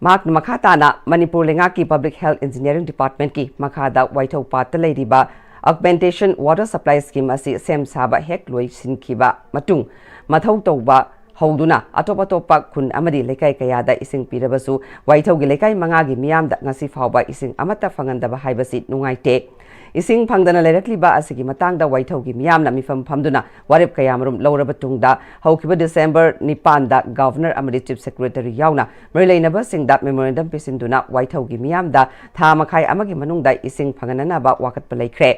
ꯃꯍꯥꯛꯅ ꯃꯈꯥ ꯇꯥꯅ ꯃꯅꯤꯄꯨꯔ ꯂꯩꯉꯥꯛꯀꯤ Public Health Engineering Departmentꯀꯤ ꯃꯈꯥꯗ ꯋꯥꯏꯊꯧ ꯄꯥꯠꯇ ꯂꯩꯔꯤꯕ Augmentation Water Supply Scheme ꯑꯁꯤ ꯁꯦꯝ ꯁꯥꯕ ꯍꯦꯛ ꯂꯣꯏꯁꯤꯟꯈꯤꯕ ꯃꯇꯨꯡ ꯃꯊꯧ ꯇꯧꯕ ꯍꯧꯗꯨꯅ ꯑꯇꯣꯞ ꯑꯇꯣꯞꯄ ꯈꯨꯟ ꯑꯃꯗꯤ ꯂꯩꯀꯥꯏ ꯀꯌꯥꯗ ꯏꯁꯤꯡ ꯄꯤꯔꯕꯁꯨ ꯋꯥꯏꯊꯧꯒꯤ ꯂꯩꯀꯥꯏ ꯃꯉꯥꯒꯤ ꯃꯤꯌꯥꯝꯗ ꯉꯁꯤ ꯐꯥꯎꯕ ꯏꯁꯤꯡ ꯑꯃꯠꯇ ꯐꯪꯍꯟꯗꯕ ꯍꯥꯏꯕꯁꯤ ꯅꯨꯡꯉꯥꯏꯇꯦ꯫ ꯏꯁꯤꯡ ꯐꯪꯗꯅ ꯂꯩꯔꯛꯂꯤꯕ ꯑꯁꯤꯒꯤ ꯃꯇꯥꯡꯗ ꯋꯥꯏꯊꯧꯒꯤ ꯃꯤꯌꯥꯝꯅ ꯃꯤꯐꯝ ꯐꯝꯗꯨꯅ ꯋꯥꯔꯦꯞ ꯀꯌꯥꯃꯔꯨꯝ ꯂꯧꯔꯕ ꯇꯨꯡꯗ ꯍꯧꯈꯤꯕ ꯗꯤꯁꯦꯝꯕꯔ ꯅꯤꯄꯥꯟꯗ Governor ꯑꯃꯗꯤ Chief Secretary ꯌꯥꯎꯅ ꯃꯔꯤ ꯂꯩꯅꯕꯁꯤꯡꯗ memorandum ꯄꯤꯁꯤꯟꯗꯨꯅ ꯋꯥꯏꯊꯧꯒꯤ ꯃꯤꯌꯥꯝꯗ ꯊꯥ ꯃꯈꯥꯏ ꯑꯃꯒꯤ ꯃꯅꯨꯡꯗ ꯏꯁꯤꯡ ꯐꯪꯍꯟꯅꯅꯕ ꯋꯥꯀꯠꯄ ꯂꯩꯈ꯭ꯔꯦ꯫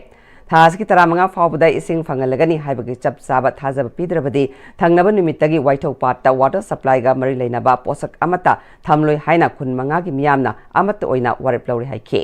ꯊꯥ ꯑꯁꯤꯒꯤ ꯇꯔꯥꯃꯉꯥ ꯐꯥꯎꯕꯗ ꯏꯁꯤꯡ ꯐꯪꯍꯜꯂꯒꯅꯤ ꯍꯥꯏꯕꯒꯤ ꯆꯞ ꯆꯥꯕ ꯊꯥꯖꯕ ꯄꯤꯗ꯭ꯔꯕꯗꯤ ꯊꯪꯅꯕ ꯅꯨꯃꯤꯠꯇꯒꯤ ꯋꯥꯏꯊꯧ ꯄꯥꯠꯇ ꯋꯥꯇꯔ ꯁꯄ꯭ꯂꯥꯏꯒ ꯃꯔꯤ ꯂꯩꯅꯕ ꯄꯣꯠꯁꯛ ꯑꯃꯠꯇ ꯊꯝꯂꯣꯏ ꯍꯥꯏꯅ ꯈꯨꯟ ꯃꯉꯥꯒꯤ ꯃꯤꯌꯥꯝꯅ ꯑꯃꯠꯇ ꯑꯣꯏꯅ ꯋꯥꯔꯦꯞ ꯂꯧꯔꯦ ꯍꯥꯏꯈꯤ꯫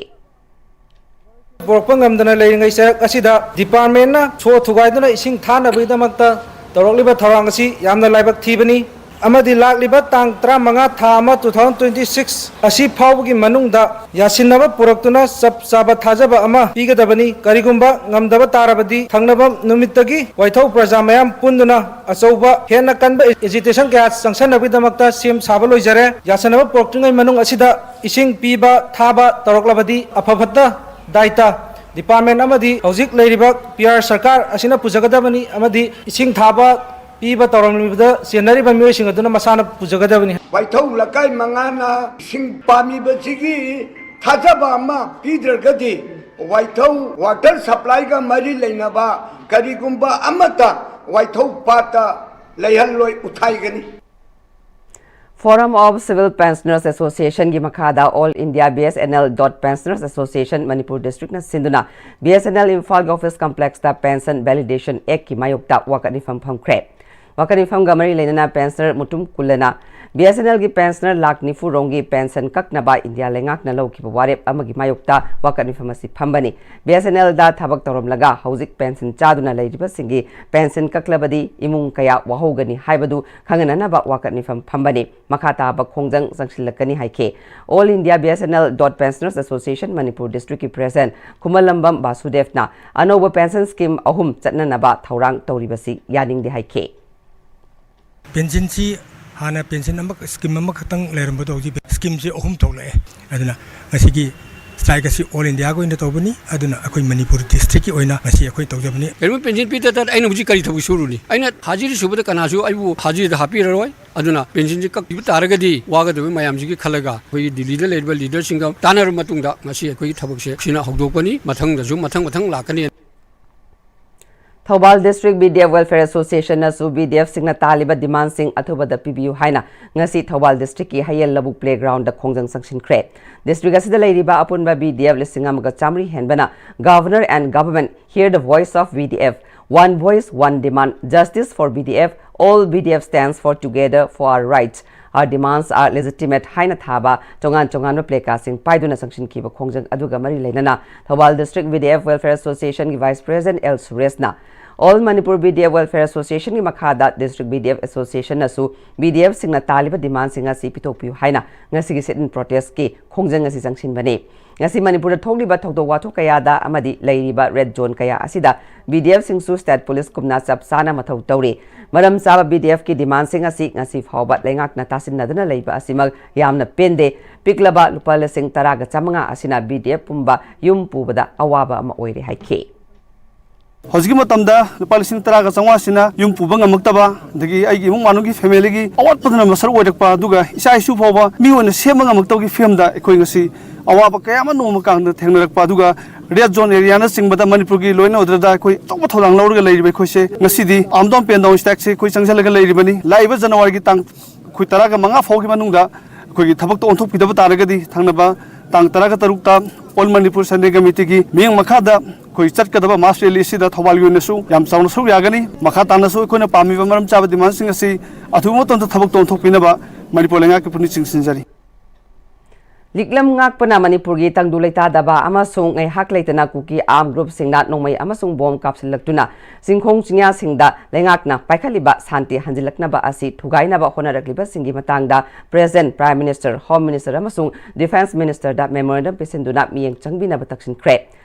ꯄꯨꯔꯛꯄ ꯉꯝꯗꯅ ꯂꯩꯔꯤꯉꯩ ꯆꯔꯛ ꯑꯁꯤꯗ ꯗꯤꯄꯥꯔꯠꯃꯦꯟꯅ ꯁꯣ ꯊꯨꯒꯥꯏꯗꯨꯅ ꯏꯁꯤꯡ ꯊꯥꯅꯕꯒꯤꯗꯃꯛꯇ ꯇꯧꯔꯛꯂꯤꯕ ꯊꯧꯔꯥꯡ ꯑꯁꯤ ꯌꯥꯝꯅ ꯂꯥꯏꯕꯛ ꯊꯤꯕꯅꯤ ꯑꯃꯗꯤ ꯂꯥꯛꯂꯤꯕ ꯇꯥꯡ ꯇꯔꯥꯃꯉꯥ ꯊꯥ ꯑꯃ two thousand twenty six ꯑꯁꯤ ꯐꯥꯎꯕꯒꯤ ꯃꯅꯨꯡꯗ ꯌꯥꯁꯤꯟꯅꯕ ꯄꯨꯔꯛꯇꯨꯅ ꯆꯞ ꯆꯥꯕ ꯊꯥꯖꯕ ꯑꯃ ꯄꯤꯒꯗꯕꯅꯤ꯫ ꯀꯔꯤꯒꯨꯝꯕ ꯉꯝꯗꯕ ꯇꯥꯔꯕꯗꯤ ꯊꯪꯅꯕ ꯅꯨꯃꯤꯠꯇꯒꯤ ꯋꯥꯏꯊꯧ ꯄ꯭ꯔꯖꯥ ꯃꯌꯥꯝ ꯄꯨꯟꯗꯨꯅ ꯑꯆꯧꯕ ꯍꯦꯟꯅ ꯀꯟꯕ ꯑꯦꯖꯤꯇꯦꯁꯟ ꯀꯌꯥ ꯆꯪꯁꯟꯅꯕꯒꯤꯗꯃꯛꯇ ꯁꯦꯝ ꯁꯥꯕ ꯂꯣꯏꯖꯔꯦ꯫ ꯌꯥꯁꯟꯅꯕ ꯄꯨꯔꯛꯇ꯭ꯔꯤꯉꯩ ꯃꯅꯨꯡ ꯑꯁꯤꯗ ꯏꯁꯤꯡ ꯄꯤꯕ ꯊꯥꯕ ꯇꯧꯔꯛꯂꯕꯗꯤ ꯑꯐ ꯐꯠꯇ ꯗꯥꯏꯇ ꯗꯤꯄꯥꯔꯠꯃꯦꯟ ꯑꯃꯗꯤ ꯍꯧꯖꯤꯛ ꯂꯩꯔꯤꯕ ꯄꯤ ꯑꯥꯔ ꯁꯔꯀꯥꯔ ꯑꯁꯤꯅ ꯄꯨꯖꯒꯗꯕꯅꯤ ꯑꯃꯗꯤ ꯏꯁꯤꯡ ꯊꯥꯕ ꯄꯤꯕ ꯇꯧꯔꯝꯂꯤꯕꯗ ꯆꯦꯟꯅꯔꯤꯕ ꯃꯤꯑꯣꯏꯁꯤꯡ ꯑꯗꯨꯅ ꯃꯁꯥꯅ ꯄꯨꯖꯒꯗꯕꯅꯤ꯫ ꯋꯥꯏꯊꯧ ꯂꯩꯀꯥꯏ ꯃꯉꯥꯅ ꯏꯁꯤꯡ ꯄꯥꯝꯃꯤꯕꯁꯤꯒꯤ ꯊꯥꯖꯕ ꯑꯃ ꯄꯤꯗ꯭ꯔꯒꯗꯤ ꯋꯥꯏꯊꯧ ꯋꯥꯇꯔ ꯁꯄ꯭ꯂꯥꯏꯒ ꯃꯔꯤ ꯂꯩꯅꯕ ꯀꯔꯤꯒꯨꯝꯕ ꯑꯃꯠꯇ ꯋꯥꯏꯊꯧ ꯄꯥꯠꯇ ꯂꯩꯍꯜꯂꯣꯏ, ꯎꯊꯥꯏꯒꯅꯤ꯫ Forum of Civil Pensioners Association ꯒꯤ ꯃꯈꯥꯗ All India B S N L dot Pensioners Association Manipur District ꯅ ꯁꯤꯟꯗꯨꯅ B S N L ꯏꯝꯐꯥꯜꯒꯤ office complex ꯇ Pension Validation Act ꯀꯤ ꯃꯥꯌꯣꯛꯇ ꯋꯥꯀꯠ ꯃꯤꯐꯝ ꯐꯝꯈ꯭ꯔꯦ꯫ ꯋꯥꯀꯠ ꯃꯤꯐꯝꯒ ꯃꯔꯤ ꯂꯩꯅꯅ pensioner Mutum ꯀꯨꯜꯂꯅ B S N L ꯒꯤ pensioner ꯂꯥꯈ ꯅꯤꯐꯨ ꯔꯣꯝꯒꯤ pension ꯀꯛꯅꯕ ꯏꯟꯗꯤꯌꯥ ꯂꯩꯉꯥꯛꯅ ꯂꯧꯈꯤꯕ ꯋꯥꯔꯦꯞ ꯑꯃꯒꯤ ꯃꯥꯌꯣꯛꯇ ꯋꯥꯀꯠ ꯃꯤꯐꯝ ꯑꯁꯤ ꯐꯝꯕꯅꯤ꯫ B S N L ꯗ ꯊꯕꯛ ꯇꯧꯔꯝꯂꯒ ꯍꯧꯖꯤꯛ pension ꯆꯥꯗꯨꯅ ꯂꯩꯔꯤꯕꯁꯤꯡꯒꯤ pension ꯀꯛꯂꯕꯗꯤ ꯏꯃꯨꯡ ꯀꯌꯥ ꯋꯥꯍꯧꯒꯅꯤ ꯍꯥꯏꯕꯗꯨ ꯈꯪꯍꯟꯅꯅꯕ ꯋꯥꯀꯠ ꯃꯤꯐꯝ ꯐꯝꯕꯅꯤ꯫ ꯃꯈꯥ ꯇꯥꯕ ꯈꯣꯡꯖꯪ ꯆꯪꯁꯤꯜꯂꯛꯀꯅꯤ ꯍꯥꯏꯈꯤ꯫ All India B S N L dot Pensioners Association Manipur District ꯀꯤ president ꯈꯨꯃꯟꯂꯝꯕꯝ ꯕꯥꯁꯨꯗꯦꯕꯅ ꯑꯅꯧꯕ pension scheme ꯑꯍꯨꯝ ꯆꯠꯅꯅꯕ ꯊꯧꯔꯥꯡ ꯇꯧꯔꯤꯕꯁꯤ ꯌꯥꯅꯤꯡꯗꯦ ꯍꯥꯏꯈꯤ꯫ Pension ꯁꯤ ꯍꯥꯟꯅ pension ꯑꯃ, scheme ꯑꯃꯈꯛꯇꯪ ꯂꯩꯔꯝꯕꯗꯣ ꯍꯧꯖꯤꯛ scheme ꯁꯤ ꯑꯍꯨꯝ ꯊꯣꯛꯂꯛꯑꯦ꯫ ꯑꯗꯨꯅ ꯉꯁꯤꯒꯤ strike ꯑꯁꯤ all India ꯒꯤ ꯑꯣꯏꯅ ꯇꯧꯕꯅꯤ꯫ ꯑꯗꯨꯅ ꯑꯩꯈꯣꯏ ꯃꯅꯤꯄꯨꯔ district ꯀꯤ ꯑꯣꯏꯅ ꯉꯁꯤ ꯑꯩꯈꯣꯏ ꯇꯧꯖꯕꯅꯤ꯫ ꯀꯔꯤꯒꯨꯝꯕ pension ꯄꯤꯗ ꯇꯥꯔꯗꯤ ꯑꯩꯅ ꯍꯧꯖꯤꯛ ꯀꯔꯤ ꯊꯕꯛ ꯁꯨꯔꯨꯅꯤ? ꯑꯩꯅ ꯍꯥꯖꯤꯔꯤ ꯁꯨꯕꯗ ꯀꯅꯥꯁꯨ ꯑꯩꯕꯨ ꯍꯥꯖꯤꯔꯤꯗ ꯍꯥꯞꯄꯤꯔꯔꯣꯏ꯫ ꯑꯗꯨꯅ pension ꯁꯤ ꯀꯛꯄꯤꯕ ꯇꯥꯔꯒꯗꯤ ꯋꯥꯒꯗꯕ ꯃꯌꯥꯝꯁꯤꯒꯤ ꯈꯜꯂꯒ ꯑꯩꯈꯣꯏꯒꯤ ꯗꯤꯜꯂꯤꯗ ꯂꯩꯔꯤꯕ leader ꯁꯤꯡꯒ ꯇꯥꯟꯅꯔꯕ ꯃꯇꯨꯡꯗ ꯉꯁꯤ ꯑꯩꯈꯣꯏꯒꯤ ꯊꯕꯛꯁꯦ ꯁꯤꯅ ꯍꯧꯗꯣꯛꯄꯅꯤ꯫ ꯃꯊꯪꯗꯁꯨ ꯃꯊꯪ ꯃꯊꯪ ꯂꯥꯛꯀꯅꯤ꯫ Thoubal District B D F Welfare Association ꯅꯁꯨ B D F ꯁꯤꯡꯅ ꯇꯥꯜꯂꯤꯕ demand ꯁꯤꯡ ꯑꯊꯨꯕꯗ ꯄꯤꯕꯤꯌꯨ ꯍꯥꯏꯅ ꯉꯁꯤ ꯊꯧꯕꯥꯜ district ꯀꯤ ꯍꯌꯦꯜ ꯂꯧꯕꯨꯛ playground ꯗ ꯈꯣꯡꯖꯪ ꯆꯪꯁꯤꯟꯈ꯭ꯔꯦ꯫ District ꯑꯁꯤꯗ ꯂꯩꯔꯤꯕ ꯑꯄꯨꯟꯕ B D F ꯂꯤꯁꯤꯡ ꯑꯃꯒ ꯆꯥꯃꯔꯤ ꯍꯦꯟꯕꯅ Governor and Government, Hear the Voice of B D F, One Voice, One Demand, Justice for B D F, All B D F Stands for Together for Our Rights, Our Demands Are Legitimate ꯍꯥꯏꯅ ꯊꯥꯕ ꯇꯣꯉꯥꯟ ꯇꯣꯉꯥꯟꯕ placard ꯁꯤꯡ ꯄꯥꯏꯗꯨꯅ ꯆꯪꯁꯤꯟꯈꯤꯕ ꯈꯣꯡꯖꯪ ꯑꯗꯨꯒ ꯃꯔꯤ ꯂꯩꯅꯅ Thoubal District B D F Welfare Association ꯒꯤ Vice President L ꯁꯨꯔꯦꯁꯅ All Manipur B D F Welfare Association ꯒꯤ ꯃꯈꯥꯗ District B D F Association ꯅꯁꯨ B D F ꯁꯤꯡꯅ ꯇꯥꯜꯂꯤꯕ demand ꯁꯤꯡ ꯑꯁꯤ ꯄꯤꯊꯣꯛꯄꯤꯌꯨ ꯍꯥꯏꯅ ꯉꯁꯤꯒꯤ sit-in protest ꯀꯤ ꯈꯣꯡꯖꯪ ꯑꯁꯤ ꯆꯪꯁꯤꯟꯕꯅꯤ꯫ ꯉꯁꯤ ꯃꯅꯤꯄꯨꯔꯗ ꯊꯣꯛꯂꯤꯕ ꯊꯧꯗꯣꯛ ꯋꯥꯊꯣꯛ ꯀꯌꯥꯗ ꯑꯃꯗꯤ ꯂꯩꯔꯤꯕ red zone ꯀꯌꯥ ꯑꯁꯤꯗ B D F ꯁꯤꯡꯁꯨ state police ꯀꯨꯝꯅ ꯆꯞ ꯆꯥꯅ ꯃꯊꯧ ꯇꯧꯔꯤ꯫ ꯃꯔꯝ ꯆꯥꯕ B D F ꯀꯤ demand ꯁꯤꯡ ꯑꯁꯤ ꯉꯁꯤ ꯐꯥꯎꯕ ꯂꯩꯉꯥꯛꯅ ꯇꯥꯁꯤꯟꯅꯗꯨꯅ ꯂꯩꯕ ꯑꯁꯤꯃꯛ ꯌꯥꯝꯅ ꯄꯦꯟꯗꯦ꯫ ꯄꯤꯛꯂꯕ ꯂꯨꯄꯥ ꯂꯤꯁꯤꯡ ꯇꯔꯥꯒ ꯆꯥꯃꯉꯥ ꯑꯁꯤꯅ B D F ꯄꯨꯝꯕ ꯌꯨꯝ ꯄꯨꯕꯗ ꯑꯋꯥꯕ ꯑꯃ ꯑꯣꯏꯔꯦ ꯍꯥꯏꯈꯤ꯫ ꯍꯧꯖꯤꯛꯀꯤ ꯃꯇꯝꯗ ꯂꯨꯄꯥ ꯂꯤꯁꯤꯡ ꯇꯔꯥꯒ ꯆꯥꯝꯃꯉꯥꯁꯤꯅ ꯌꯨꯝ ꯄꯨꯕ ꯉꯝꯃꯛꯇꯕ, ꯑꯗꯒꯤ ꯑꯩꯒꯤ ꯏꯃꯨꯡ ꯃꯅꯨꯡꯒꯤ ꯐꯦꯃꯤꯂꯤꯒꯤ ꯑꯋꯥꯠꯄꯗꯨꯅ ꯃꯁꯔꯨꯛ ꯑꯣꯏꯔꯛꯄ, ꯑꯗꯨꯒ ꯏꯆꯥ ꯏꯁꯨ ꯐꯥꯎꯕ ꯃꯤ ꯑꯣꯏꯅ ꯁꯦꯝꯕ ꯉꯝꯃꯛꯇꯕꯒꯤ ꯐꯤꯕꯝꯗ ꯑꯩꯈꯣꯏ ꯉꯁꯤ ꯑꯋꯥꯕ ꯀꯌꯥ ꯑꯃ ꯅꯣꯡꯃ ꯀꯥꯡꯗ ꯊꯦꯡꯅꯔꯛꯄ, ꯑꯗꯨꯒ ꯔꯦꯗ ꯖꯣꯟ ꯑꯦꯔꯤꯌꯥꯅꯆꯤꯡꯕꯗ ꯃꯅꯤꯄꯨꯔꯒꯤ ꯂꯣꯏꯅ ꯑꯣꯏꯗ꯭ꯔꯗ ꯑꯩꯈꯣꯏ ꯑꯆꯧꯕ ꯊꯧꯗꯥꯡ ꯂꯧꯔꯒ ꯂꯩꯔꯤꯕ ꯑꯩꯈꯣꯏꯁꯦ ꯉꯁꯤꯗꯤ ꯑꯥꯝꯗꯣꯝ ꯄꯦꯟꯗꯥꯎꯟ ꯁ꯭ꯇꯥꯏꯛꯁꯦ ꯑꯩꯈꯣꯏ ꯆꯪꯁꯤꯜꯂꯒ ꯂꯩꯔꯤꯕꯅꯤ꯫ ꯂꯥꯛꯏꯕ ꯖꯅꯋꯥꯔꯤꯒꯤ ꯇꯥꯡ ꯑꯩꯈꯣꯏ ꯇꯔꯥꯒ ꯃꯉꯥ ꯐꯥꯎꯒꯤ ꯃꯅꯨꯡꯗ ꯑꯩꯈꯣꯏꯒꯤ ꯊꯕꯛꯇꯣ ꯑꯣꯟꯊꯣꯛꯄꯤꯗꯕ ꯇꯥꯔꯒꯗꯤ ꯊꯪꯅꯕ ꯇꯥꯡ ꯇꯔꯥꯒ ꯇꯔꯨꯛꯇ ꯑꯣꯜ ꯃꯅꯤꯄꯨꯔ ꯁꯟꯗꯦ ꯀꯃꯤꯇꯤꯒꯤ ꯃꯤꯠꯌꯦꯡ ꯃꯈꯥꯗ ꯑꯩꯈꯣꯏ ꯆꯠꯀꯗꯕ ꯃꯥꯁ ꯔꯦꯂꯤ ꯑꯁꯤꯗ ꯊꯧꯕꯥꯜꯒꯤ ꯑꯣꯏꯅꯁꯨ ꯌꯥꯝ ꯆꯥꯎꯅ ꯁꯔꯨꯛ ꯌꯥꯒꯅꯤ꯫ ꯃꯈꯥ ꯇꯥꯅꯁꯨ ꯑꯩꯈꯣꯏꯅ ꯄꯥꯝꯃꯤꯕ ꯃꯔꯝ ꯆꯥꯕ ꯗꯤꯃꯥꯟꯁꯤꯡ ꯑꯁꯤ ꯑꯊꯨꯕ ꯃꯇꯝꯗ ꯊꯕꯛꯇ ꯑꯣꯟꯊꯣꯛꯄꯤꯅꯕ ꯃꯅꯤꯄꯨꯔ ꯂꯩꯉꯥꯛꯀꯤ ꯄꯨꯛꯅꯤꯡ ꯆꯤꯡꯁꯤꯟꯖꯔꯤ꯫ ꯂꯤꯛꯂꯝ ꯉꯥꯛꯄꯅ ꯃꯅꯤꯄꯨꯔꯒꯤ ꯇꯪꯗꯨ ꯂꯩꯇꯥꯗꯕ ꯑꯃꯁꯨꯡ ꯉꯥꯏꯍꯥꯛ ꯂꯩꯇꯅ ꯀꯨꯀꯤ ꯑꯥꯔꯝ ꯒ꯭ꯔꯨꯞꯁꯤꯡꯅ ꯅꯣꯡꯃꯩ ꯑꯃꯁꯨꯡ ꯕꯣꯝ ꯀꯥꯞꯁꯤꯜꯂꯛꯇꯨꯅ ꯆꯤꯡꯈꯣꯡ ꯆꯤꯡꯌꯥꯁꯤꯡꯗ ꯂꯩꯉꯥꯛꯅ ꯄꯥꯏꯈꯠꯂꯤꯕ ꯁꯥꯟꯇꯤ ꯍꯟꯖꯤꯜꯂꯛꯅꯕ ꯑꯁꯤ ꯊꯨꯒꯥꯏꯅꯕ ꯍꯣꯠꯅꯔꯛꯂꯤꯕꯁꯤꯡꯒꯤ ꯃꯇꯥꯡꯗ president, prime minister, home minister ꯑꯃꯁꯨꯡ ꯗꯤꯐꯦꯟꯁ ꯃꯤꯅꯤꯁꯇꯔꯗ ꯃꯦꯃꯣꯔꯦꯟꯗꯝ ꯄꯤꯁꯤꯟꯗꯨꯅ ꯃꯤꯠꯌꯦꯡ ꯆꯪꯕꯤꯅꯕ ꯇꯛꯁꯤꯟꯈ꯭ꯔꯦ꯫